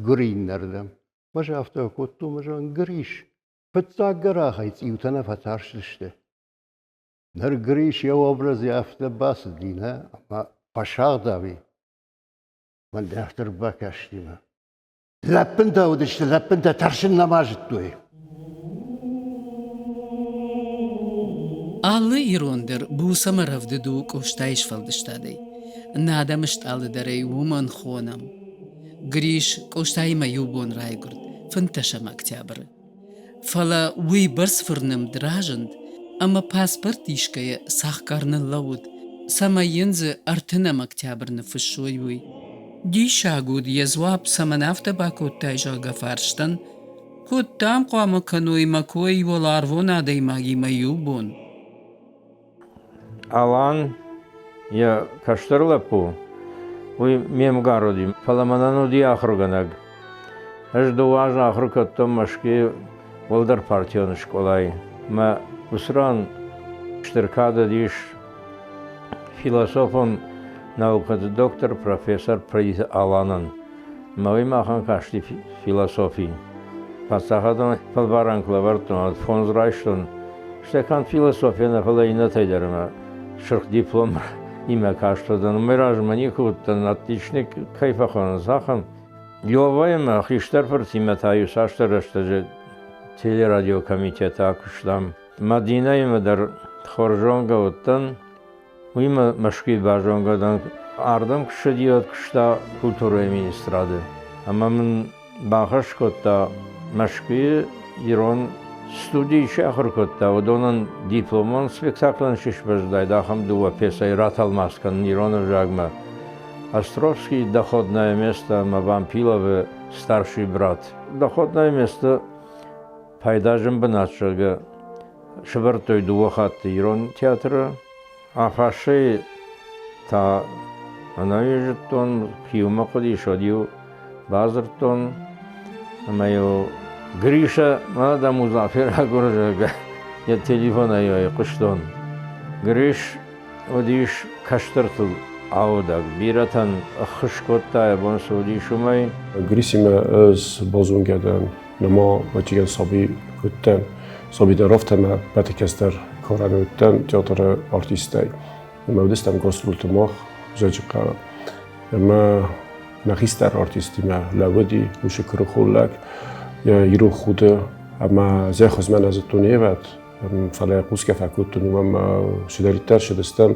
гуыр иннӕрдӕм. Мӕ афтӕ кодтон, мӕ зӕгъын, Грис, фыццаг гӕрахӕй цъиутӕ нӕ фӕтарстысты. Ныр Грис йӕ образы афтӕ бацыди, нӕ, ӕмӕ фӕсагъдауи. Мӕн дӕр бакасти мӕ. Лӕппынтӕ уыдысты, лӕппынтӕ тӕрсын нӕма зыдтой. Алы ирон дӕр буц ӕмӕ рӕвдыд у Къостайы сфӕлдыстадӕй. Нӕ адӕмы стъалы дӕр ӕй уымӕн хонӕм. Грис Къостаимӕ иу бон райгуырд, 15 октябры. Фӕлӕ уыйбӕрц фырнымд разынд, ӕмӕ паспорт исгӕйӕ цӕхгӕр ныллӕууыд, цӕмӕй йын дзы ӕртынӕм октябрь ныффыссой, уый. Диссаг уыд йӕ дзуапп, цӕмӕн афтӕ бакодтай, зӕгъгӕ, фарстӕн. Куыд дӕм хъуамӕ кӕной мӕ кой уӕларвон адӕймагимӕ иу бон? Алан, йӕ кӕстӕр лӕппу, уый ме мгар уыди, фӕлӕ мӕнӕн уыди ахуыргӕнӕг. Ӕз дыууӕ азы ахуыр кодтон Мӕскуыйы уӕлдӕр партион скъолайы. Мӕ уыцы ран стыр кад уыдис философон наукӕты доктор, профессор Плиты Аланӕн. Мӕ уый махӕн касти философи. Паддзахадон фӕлварӕн куы лӕвӕрдтон, уӕд фондз райстон. Стӕй канд философийӕ нӕ, фӕлӕ иннӕтӕй дӕр ӕмӕ сырх диплом имӕ каст уыдзӕн. Уымӕй размӕ никуы уыдтӕн, отличник кӕй фӕхонынц, ахӕм. Лёваимӕ хистӕр фыртимӕ та иу цасдӕр рӕстӕджы телерадиокомитеты акуыстам. Мадинӕимӕ дӕр хорз зонгӕ уыдтӕн. Уыимӕ Мӕскуыйы базонгӕ дӕн. Ардӕм куы ссыди, уӕд куыста культурӕйы министрады. Ӕмӕ мын бахӕс кодта Мӕскуыйы ирон студийы чи ахуыр кодта, уыдонӕн дипломон спектаклӕн чи сбӕззыдаид, ахӕм дыууӕ пьесӕйы ратӕлмац кӕнын ирон ӕвзагмӕ. Островский «Доходное место» ӕмӕ Вампиловы «Старший брат». «Доходное место» пайдажын бынат, зӕгъгӕ, сӕвӕрдтой дыууӕ хатты ирон театры. Афассӕйы та ӕнӕуи зыдтон, куы-иу мӕ хъуыдис, уӕд-иу бадзырдтон ӕмӕ-иу Гриша, мӕнӕ дӕ Музафер агуры, зӕгъгӕ, йӕ телефонӕй хъуыстон. Гриш уыдис кӕстӕртыл аудӕг, бирӕтӕн ӕххуыс кодта, йӕ бон цы уыдис, уымӕй. Грисимӕ ӕз базонгӕ дӕн нырма вӕццӕгӕн саби уыдтӕн. Саби дӕр афтӕ мӕ ӕппӕты кӕстӕр карӕн уыдтӕн театры артисттӕй. Ӕмӕ уыдыстӕм гастролты мах Дзӕуджыхъӕуы. Ӕмӕ мӕ хистӕр артистимӕ лӕууыди уыцы куырыхон лӕг йӕ ирон худы ӕмӕ зӕххуызмӕ нӕ зыдтон йе вӕд, фӕлӕ хъусгӕ фӕкодтон уымӕн ӕмӕ цыдӕриддӕр цыдыстӕм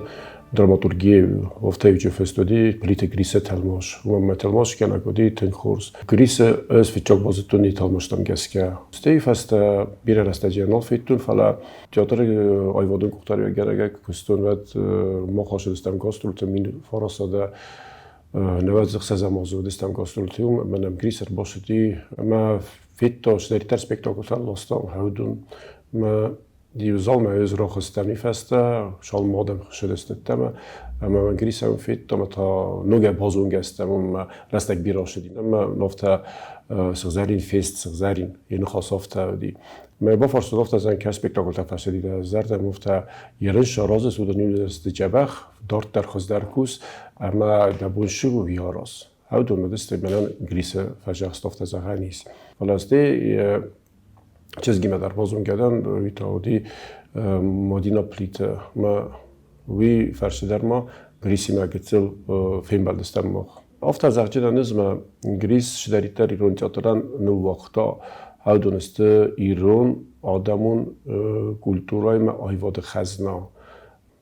драматургийы Офтаевичы фыст уыди Плиты Грисы тӕлмац. Уымӕн ӕмӕ тӕлмацгӕнӕг уыди тынг хорз. Грисы ӕз фыццаг базыдтон йӕ тӕлмӕстӕм гӕсгӕ. Стӕй фӕстӕ бирӕ рӕстӕджы нал федтон, фӕлӕ театры аивадон къухдариуӕггӕнӕгӕй куы куыстон, уӕд мах ацыдыстӕм гастролты мин фарасадӕ нӕуӕдз ӕхсӕзӕм азы уыдыстӕм гастролты уым, ӕмӕ нӕм Грис ӕрбацыди ӕмӕ федта, цыдӕриддӕр спектаклтӕ ластам, хӕудун. Ӕмӕ Иу залмӕ ӕз рахызтӕн фӕстӕ, салм адӕм хсӕдӕстӕттӕмӕ, ӕмӕ мӕ Грисӕн федтам, та ногӕй базонгӕ стӕм, ӕмӕ рӕстӕг бирӕ ацыди. Ӕмӕ афтӕ сыгъзӕрин фест, сыгъзӕрин, йӕ ныхас афтӕ уыди. Мӕ бафарстон афтӕ зӕн, кӕ спектакльтӕ фӕцыди дӕ зӕрдӕм, афтӕ ерыс аразыс, уыдон иу дзӕбӕх, дарддӕр хуыздӕр кус, ӕмӕ дӕ бон цы у, уый араз. Уыдон уыдысты мӕнӕн Грисы фӕзӕхст афтӕ зӕгъӕн ис. Фӕлӕ стӕй чызгимӕ дӕр базонгӕ дӕн, уый та уыди Мадина Плиты. Мӕ уый фӕрцы дӕр ма Грисимӕ гыццыл фембӕлдыстӕм мах. Афтӕ зӕгъджынӕн ӕз мӕ Грис цыдӕриддӕр ирон театрӕн ныууагъта, уыдон сты ирон адӕмон культурӕимӕ аивады хӕзна.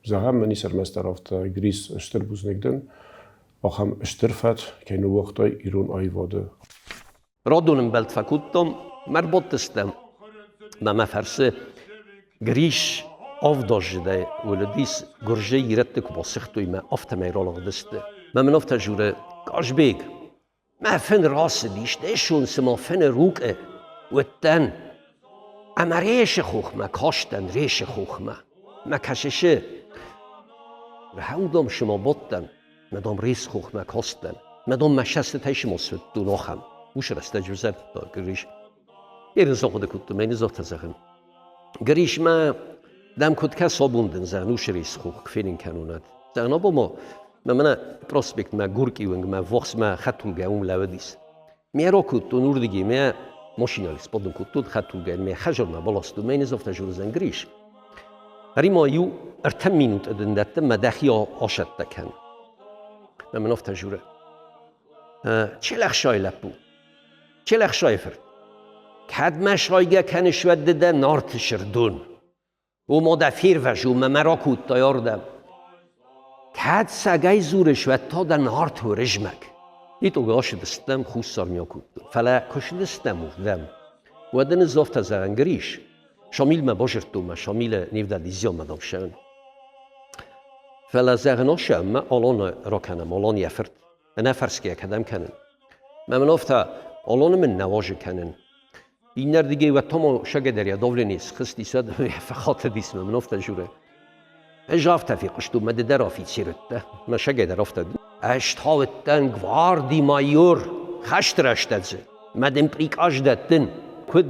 Зӕгъӕм, мӕн ис ӕрмӕстдӕр афтӕ, Грис стыр бузныг дӕн, ахӕм стыр фӕд кӕй ныууагътай ирон аивады. Радон ӕмбӕлд фӕкодтам, мӕ ӕрбадтыстӕм. Мӕ мӕ фӕрсы, Грис авдаздзыдӕй уылыдис гуырзы ирӕтты куы басыгътой мӕ афтӕмӕй ралыгъдысты. Мӕ мын афтӕ журы, Казбег, мӕ фын рацыдис, дӕсон цыма фыны рукъы уыдтӕн. Ӕмӕ Ресы хохмӕ кастӕн, Ресы хохмӕ. Мӕ кӕсысы, рӕудом шыма бадтӕн. Мӕ дам Рес хохмӕ кастӕн. Мӕ дам мӕ сӕстытӕй сымосыдтон ахӕм. Уыцы рӕстӕджы взӕрдта Гриш. Ерын ахъуыды кодтон, мӕ ныззагъта зӕгъын. Гриш мӕ дӕм куыд кӕс абон дын зӕгъын, уыцы Рес хох фенын кӕнунӕд. Зӕгъын, абон ма мӕ мӕнӕ проспектмӕ Горький уынгмӕ ввахсмӕ хӕдтулгӕ уым лӕууыдис. Мӕ ракодтон уырдыги, мӕ машинӕйыл сбадын кодтон хӕдтулгӕ, мӕ хӕдзармӕ баластон, мӕ ныззагъта журдзӕн Гриш. Рима иу ӕртӕ минуты дын дӕттын, мӕ дӕхи асӕттӕ кӕн. Мӕ мын афтӕ журы. Челӕхсайы лӕппу, Челӕхсайы фырт, кӕд мӕ сайгӕ кӕныс, уӕд ды дӕ Нарты сырдон. Ома дӕ фервӕз, мӕ мӕ ракодтай ардӕм. Кӕд сагӕй дзурыс, уӕд та дӕ Нарты Уырызмӕг. Итог ацыдыстӕм Хуссармӕ кодтон. Фӕлӕ куы сыдыстӕм уырдӕм, уӕд ын ӕз афтӕ зӕгъын, Гриш, Шамилмӕ базырдтон мӕ Шамилы не вдӕлди зианмӕ дам Фӕлӕ зӕгъын ӕмӕ Аланы ракӕнӕм, Алан йӕ фырт. Ӕнӕфӕрсгӕ кӕдӕм кӕнын? Мӕ мын афтӕ, Аланы мын нӕ уазы кӕнын. Иннӕрдыгӕй уӕд та ма шагӕдӕр йӕ давление схызтис, уӕд фӕхатыдис мӕ мын афтӕ журы. Ӕз афтӕ фехъуыстон, мӕ ды дӕр афицер уыдтӕ. Мӕ шагӕдӕр афтӕ. Ӕз та уыдтӕн гвардий майор хӕсты рӕстӕджы. Мӕ дын приказ дӕттын, куыд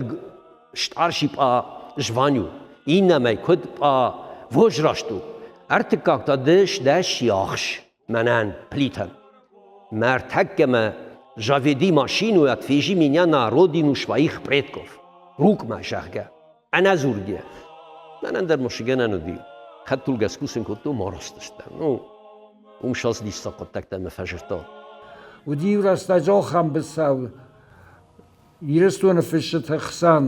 старший по званию, иннӕмӕй куыд по возрасту. Ӕртыккаг та ды сдӕ сиахс мӕнӕн плитӕн. Мӕ ӕртӕккӕмӕ заведи машину и отвези меня на родину своих предков. Рукмӕ, зӕгъгӕ. Ӕнӕдзургӕ. Мӕнӕн дӕр мошигӕнӕн уыди. Хӕдтулгӕ скусын кодтон, ма растыстӕн. Ну, уым сас диссаг хъуыддӕгтӕ мӕ фӕзырдта. Уыди рӕстӕджы ахӕм быцӕу Ирыстоны фысджыты хсӕн.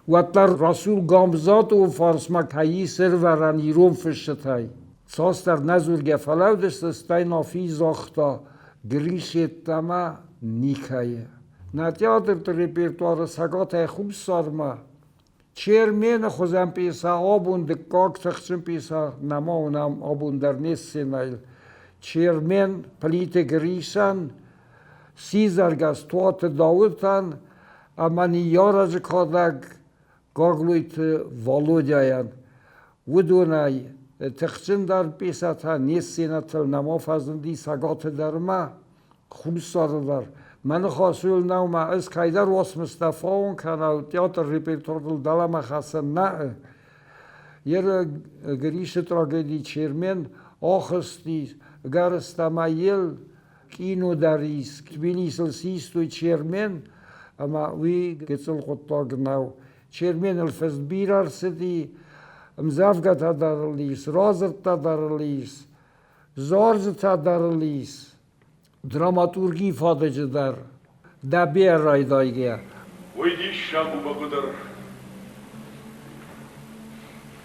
Уӕддӕр Расул Гамзатовы фарсмӕ кӕй ис ӕрвӕрӕн ирон фысджытӕй. Цасдӕр нӕдзургӕ фӕлӕудысты, стӕй Нафи загъта, Грис йеддӕмӕ никӕйы. Нӕ театрты репертуары Цӕгатӕй Хуссармӕ Чермены хуызӕн пьесӕ абон дыккаг тыхджын пьесӕ нӕма уынӕм абон дӕр не сценӕйыл. Чермен Плиты Грисӕн, сидзӕргӕс Туаты Дауытӕн ӕмӕ ныййарӕджы кадӕг Гаглойты Валодяйӕн. Уыдонӕй тыхджындӕр пьесӕтӕ не сценӕтыл нӕма фӕзынди Цӕгаты дӕр ма, Хуссары дӕр. Мӕ ныхас уыл нӕу мӕ ӕз кӕйдӕр уацмыстӕ фауын кӕнӕ театр репертуарыл дӕлӕмӕ хӕцын нӕ. Еры Грисы трагеди Чермен ахызти гӕрзтӕ ел къино дӕр ис. Тбилисыл систой Чермен, ӕмӕ уый гыццыл хъуыддаг нӕу. Черменыл фыст бирӕ рцыди, ӕмдзӕвгӕтӕ дӕр ыл ис, радзырдтӕ дӕр ыл ис, зарджытӕ дӕр ыл ис. Драматургийы фадыджы дӕр Дӕбейӕ райдайгӕ. Уый диссаг у бӕгуыдӕр.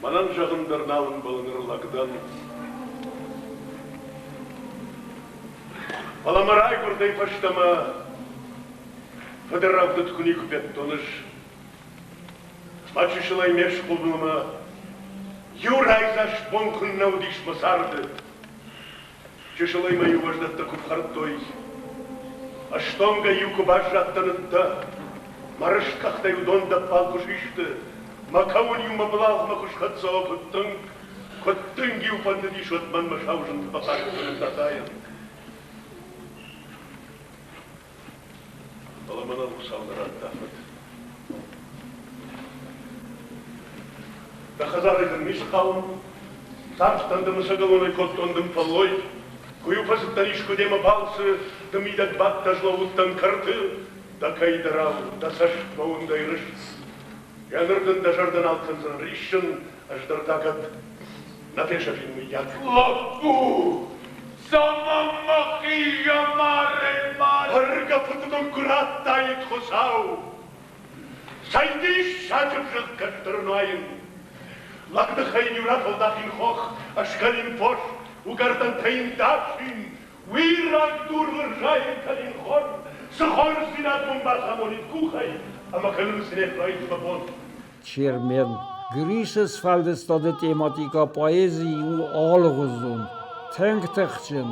Мӕнӕн зӕгъын дӕр нал ӕмбӕлы ныр лӕг дӕн. Фӕлӕ мӕ райгуырдӕй фӕстӕмӕ фыдӕрӕвдыд куы никуы федтон ӕз. Мӕ чысылӕй ме схъомылмӕ иу райдзаст бон куыннӕ уыдис мӕ царды. Чысылӕй мӕ иу уӕздӕттӕ куы фхӕрдтой, ӕстонгӕй-иу куы баззадтӕн ӕддӕ, мӕ рыст къӕхтӕ-иу дондӕппал куы систы, мӕ кӕуын-иу мӕ былалгъмӕ куы схӕццӕ, о, куыд тынг, куыд тынг-иу фӕндыдис уӕд мӕнмӕ сау зынты фӕхъаст кӕнын Дадайӕн. Фӕлӕ мӕнӕн Хуыцау нӕ радта фыд. Дӕ хӕдзарӕй дын ницы хъӕуы, тарстӕн дын ӕцӕгӕлонӕй кодтон дын фӕллой. Куы-иу фӕцыдтӕн искуы демӕ балцы, ды мидӕг бадтӕ слӕууыдтӕн кӕрты, дӕ кӕйдӕрау дӕ цӕст мӕ уындӕй рыст. Гъеныр дын дӕ зӕрдӕ нал кӕндзӕн риссын, ӕз дӕр та кӕд нӕ фесӕфин, мыййаг. Лӕппу, цӕмӕн мӕхи амарӕй марын? Бӕргӕ фыд мын куы радтаид Хуыцау, Цӕй диссаджы взыгъд кӕстӕр нуайын! Лӕгдыхӕй иу рафӕлдахин хох, ӕскӕнин фос, уыгӕрдӕнтӕ йын дасин, уираг дур рзайын кӕнин хор, цы хорздзинад мын бацамонид къухӕй, ӕмӕ кӕнын цы не суаид мӕ бон. Чермен. Грисы сфӕлдыстады тематикӕ поэзийы у алыгъуызон, тынг тыхджын.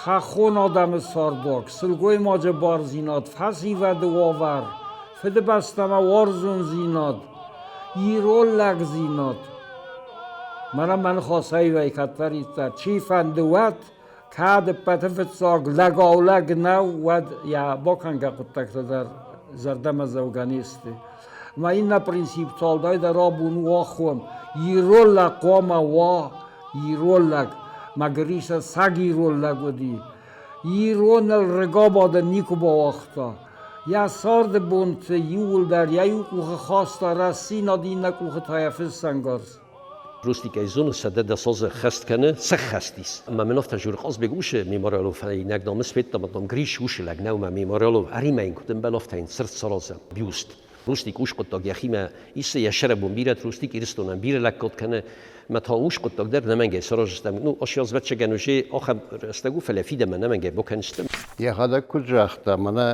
Хӕххон адӕмы цардуаг, сылгоймаджы бардзинад, фӕсивӕды уавӕр, Фыдыбӕстӕмӕ уарзондзинад, ирон лӕгдзинад. Мӕнӕ мӕ ныхас аивӕй кӕддӕриддӕр чи фӕнды уӕд, кӕд ӕппӕты фыццаг лӕгау лӕг нӕу, уӕд йӕ бакӕнгӕ хъуыддӕгтӕ дӕр зӕрдӕмӕдзӕугӕ не сты. Мӕ иннӕ принцип цалдӕй дӕр абон у ахӕм: ирон лӕг хъуамӕ уа ирон лӕг. Мӕ Гриса саг ирон лӕг уыди. Ироныл рыгабадын никуы бауагъта. Йӕ царды бонты иууылдӕр йӕ иу къухы хаста рӕстдзинад, иннӕ къухы та йӕ фыссӕнгарз. Рустикӕй зоны, 110 азы хӕст кӕны, сӕххӕст ис. Ӕмӕ мын афтӕ журы Хъазбег усы мемориалон фӕйнӕг намы сфедта, мадам Гриш усы лӕг нӕу мӕ мемориалон ӕримӕ йын куыд ӕмбӕлы, афтӕ йын цырт саразӕм, бюст. Рустик ус хъуыддаг йӕхимӕ исы, йӕ сӕрӕбон бирӕ Рустик Ирыстонӕн бирӕ лӕггад кӕны, мӕ та ус хъуыддаг дӕр нӕмӕнгӕй сараздзыстӕм. Ну, ас ӕвӕццӕгӕн уже ахӕм рӕстӕг у, фӕлӕ фидӕнмӕ нӕмӕнгӕй бакӕндзыстӕм. Йӕхӕдӕг куыд загъта, мӕнӕ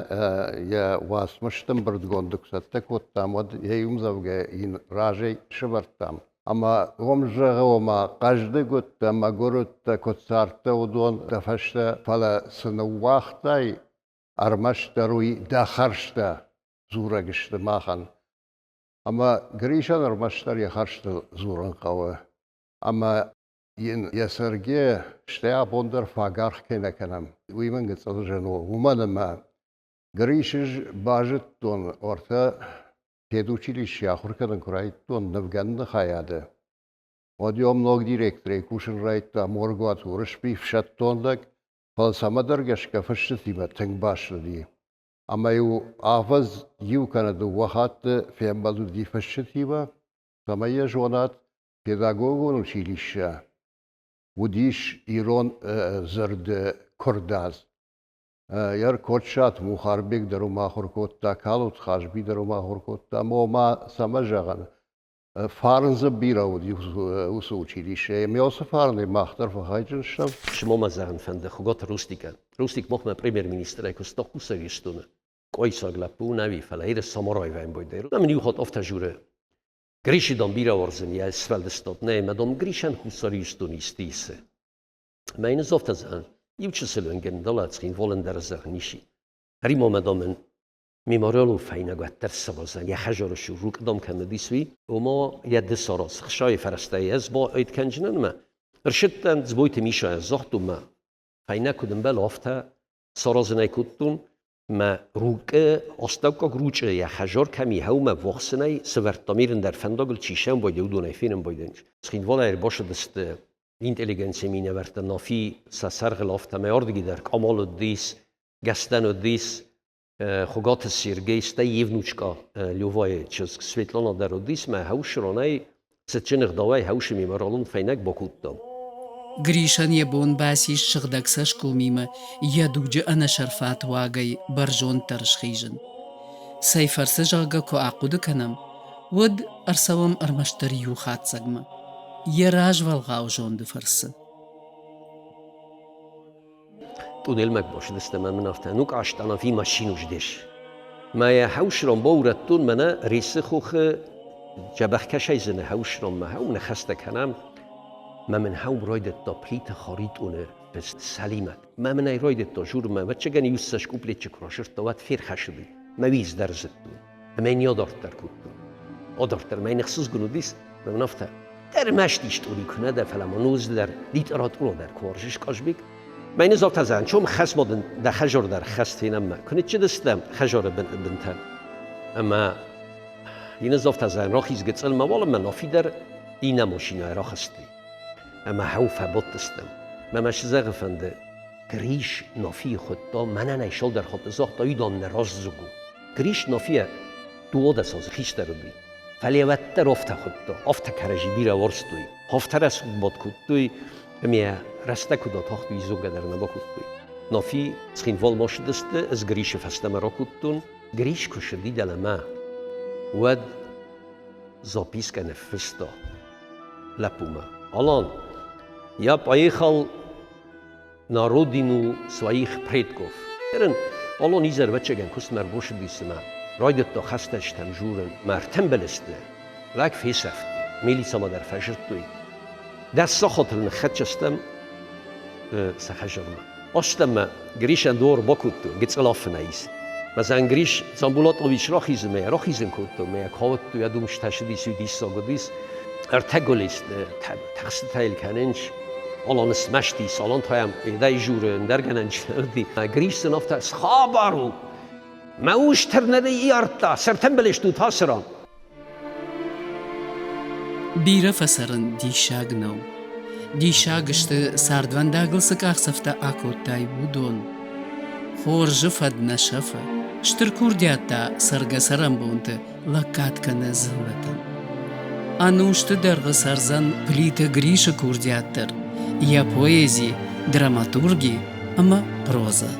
йӕ уацмысты ӕмбырдгонды куы цӕттӕ кодтам, уӕд йӕ иу ӕмдзӕвгӕ йын разӕй сӕвӕрдтам. Ӕмӕ уым зӕгъы, ома хъӕздыг уыдтӕ, мӕгуыр уыдтӕ, куыд цардтӕ, уыдон дӕ фӕстӕ, фӕлӕ цы ныууагътай, ӕрмӕстдӕр уый дӕ хӕрзтӕ дзурӕг сты махӕн. Ӕмӕ Гришӕн ӕрмӕстдӕр йӕ хӕрзтыл дзурын хъӕуы. Ӕмӕ йын йӕ Сергей стӕй абон дӕр фаг аргъ кӕй нӕ кӕнӕм, уый мын гыццыл зын у. Уымӕн ӕмӕ Грисы базыдтон ортӕ педучилищейы ахуыр кӕнын куы райдыдтон нывгӕныны хайады, уӕд йӕм ног директорӕй кусын райдыдта Моргуаты Уырысби, ӕфсӕддон лӕг, фӕлӕ цӕмӕдӕр гӕсгӕ фыстытимӕ тынг баст уыди. Ӕмӕ-иу афӕдз иу кӕнӕ дыууӕ хатты фембӕлд уыди фысджытимӕ, цӕмӕй йӕ зонат, педагогон училище уыдис ирон дзырды куырдадз. Йӕ Кочсаты Мухарбег дӕр уым ахуыр кодта, Калоты Хазби дӕр уым ахуыр кодта. Ӕмӕ ома цӕмӕ зӕгъӕн, фарн дзы бирӕ уыд уыцы училищейы. Ӕмӕ уыцы фарнӕй мах дӕр фӕхайджын стӕм. Шимома зӕгъын фӕнды Хуыгаты Рустикӕн. Рустик махмӕ премьер-министрӕй куыста Хуссар Ирыстоны. Къойсаг лӕппу нӕ уи, фӕлӕ Иры Самарайы вӕйнбойдӕр. Ӕмӕ мын иу хатт афтӕ журы: Грисы дам бирӕ уарзын йӕ сфӕлдыстад, нӕ ӕмӕ дам Гришӕн Хуссар Ирыстоны исты исы. Мӕ йын афтӕ зӕгъын, иу чысыл ӕнгӕн дӕлӕ Цхинвалӕн дӕр зӕгъын ис. Римомӕ дам ын мемориалон фӕйнӕг уӕддӕр саразӕн, йӕ хӕдзары цур рукъдам кӕм уыдис, уый, ома йӕ ды сараз, хсайы фӕрӕзтӕй ӕз баид кӕнджынӕн ӕмӕ ӕрсыдтӕн Дзбойты Мишайӕн, загътон мӕ, фӕйнӕг куыд ӕмбӕлы, афтӕ саразын ӕй кодтон, мӕ рукъы астӕуккаг ручъы йӕ хӕдзар кӕм и, хӕумӕ ввахсынӕй сӕвӕрдтам ирындӕр фӕндагыл чи сӕмбӕлди, уыдонӕй фенын байдайын. Цхинвалӕй ӕрбацыдысты интеллигенцийы минӕвӕрттӕ Нафи сӕ сӕргъыл, афтӕмӕй ардыги дӕр Камал уыдис, Гӕстӕн уыдис, Хуыгаты Сергей, стӕй йе внучка Лёвайы чызг Светлана дӕр уыдис, мӕ хӕусронӕй цытджын ӕгъдауӕй хӕусы меморалон фӕйнӕг бакодтам. Гришӕн йӕ бон бацис сыгъдӕг цӕсгомимӕ йӕ дуджы ӕнӕсӕрфат уагӕй бӕрзонддӕр схизын. Цӕй фӕрцы, зӕгъгӕ, куы ахъуыды кӕнӕм, уӕд ӕрцӕуӕм ӕрмӕстдӕр иу хатдзӕгмӕ – йӕ развӕлгъау зонды фӕрцы. Тъунелмӕ бацыдыстӕм ӕмӕ мын афтӕ, ну къаштанафи машину ждешь. Мӕ йӕ хӕусрон баурӕдтон, мӕнӕ Ресы хохы дзӕбӕх кӕсайдзынӕ хӕусронмӕ, хӕу ныхӕстӕ кӕнӕм. Мӕ мын хӕу райдыдта Плиты Харитъоны фыст Сӕлимӕт. Мӕ мын ӕй райдыдта журмӕ, ӕвӕццӕгӕн иу ссӕдз куплетчы куы расырдта, уӕд ферхӕсыди. Мӕ уиз дӕр зыдтон. Ӕмӕ йын адарддӕр кодтон. Адарддӕр мӕ йын ӕхсызгон уыдис, мӕ мын афтӕ, ӕрмӕст истори куы нӕ дӕ, фӕлӕ ма ноджыдӕр литературӕ дӕр куы уарзыс, Хъазбег. Мӕ йын загъта, зӕгъын, чом хӕс ма дын дӕ хӕзор дӕр хӕс фенӕм-ма. Куы ныччыдыстӕм хӕзоры бынтӕ. Ӕмӕ йын загъта, зӕгъын, рахиз гыццыл мӕ уалынмӕ Нафи дӕр иннӕ машинӕйы рахызти. Ӕмӕ хӕу фӕбадтыстӕм. Мӕ мӕ зӕгъы фӕнды, Гриш Нафийы хуыдта, мӕнӕн ӕй сылдӕр хуыдта, загъта, уыдон нӕ раздзог у. Гриш Нафийӕ 12 азы хистӕр уыди. Фӕлӕ уӕддӕр афтӕ хуыдта, афтӕ кӕрӕдзи бирӕ уарзтой. Афтӕ рӕсугъд бадт кодтой, ӕмӕ рӕстӕг куыд атахт, уый зонгӕ дӕр нӕ бакодтой. Нафи Цхинвалмӕ ссыдысты, ӕз Гришы фӕстӕмӕ ракодтон. Гриш куы ссыди дӕлӕмӕ, уӕд запискӕ ныффыста лӕппумӕ. Алан, я поехал на родину своих предков. Ерын Алан изӕрвӕччегӕн куыстмӕ ӕрбосыди цымӕ. Райдыдта хӕстӕджытӕм журын, мӕ ӕртӕмбӕлысты. Лӕг фесӕфти, милицӕмӕ дӕр фӕзырдтой. Дӕс сахатыл ныххӕццӕ стӕм сӕ хӕдзармӕ. Астӕммӕ Гришӕн дуар бакодтой, гыццыл афынӕй ис. Мӕзӕн Гриш Дзамбулатович рахизы мӕ рахизын кодтой, мӕ кауӕтты йӕ думстӕ сыдис, уый диссаг уыдис. Ӕртӕ голист тӕхстытӕ йыл кӕнынц. Алан смӕстис, Алан та йӕм едӕй журы ӕндӕр гӕнӕн чи нӕ уыди. Гриш сын афтӕ схабар у, мӕ ус тырнӕдӕй иардта, сӕртӕмбӕлыстут ацы ран. Бирӕ фӕцӕрын диссаг нӕу. Диссаг сты, цардвӕндагыл цы къахдзӕфтӕ акодтай, уыдон. Хорзы фӕд нӕ сӕфы, стыр курдиат та цӕргӕ-цӕрӕнбонты лӕггад кӕны дзыллӕтӕн. Ӕнусты дӕргъы цӕрдзӕн Плиты Грисы курдиат дӕр, йӕ поэзи, драматурги ӕмӕ прозӕ.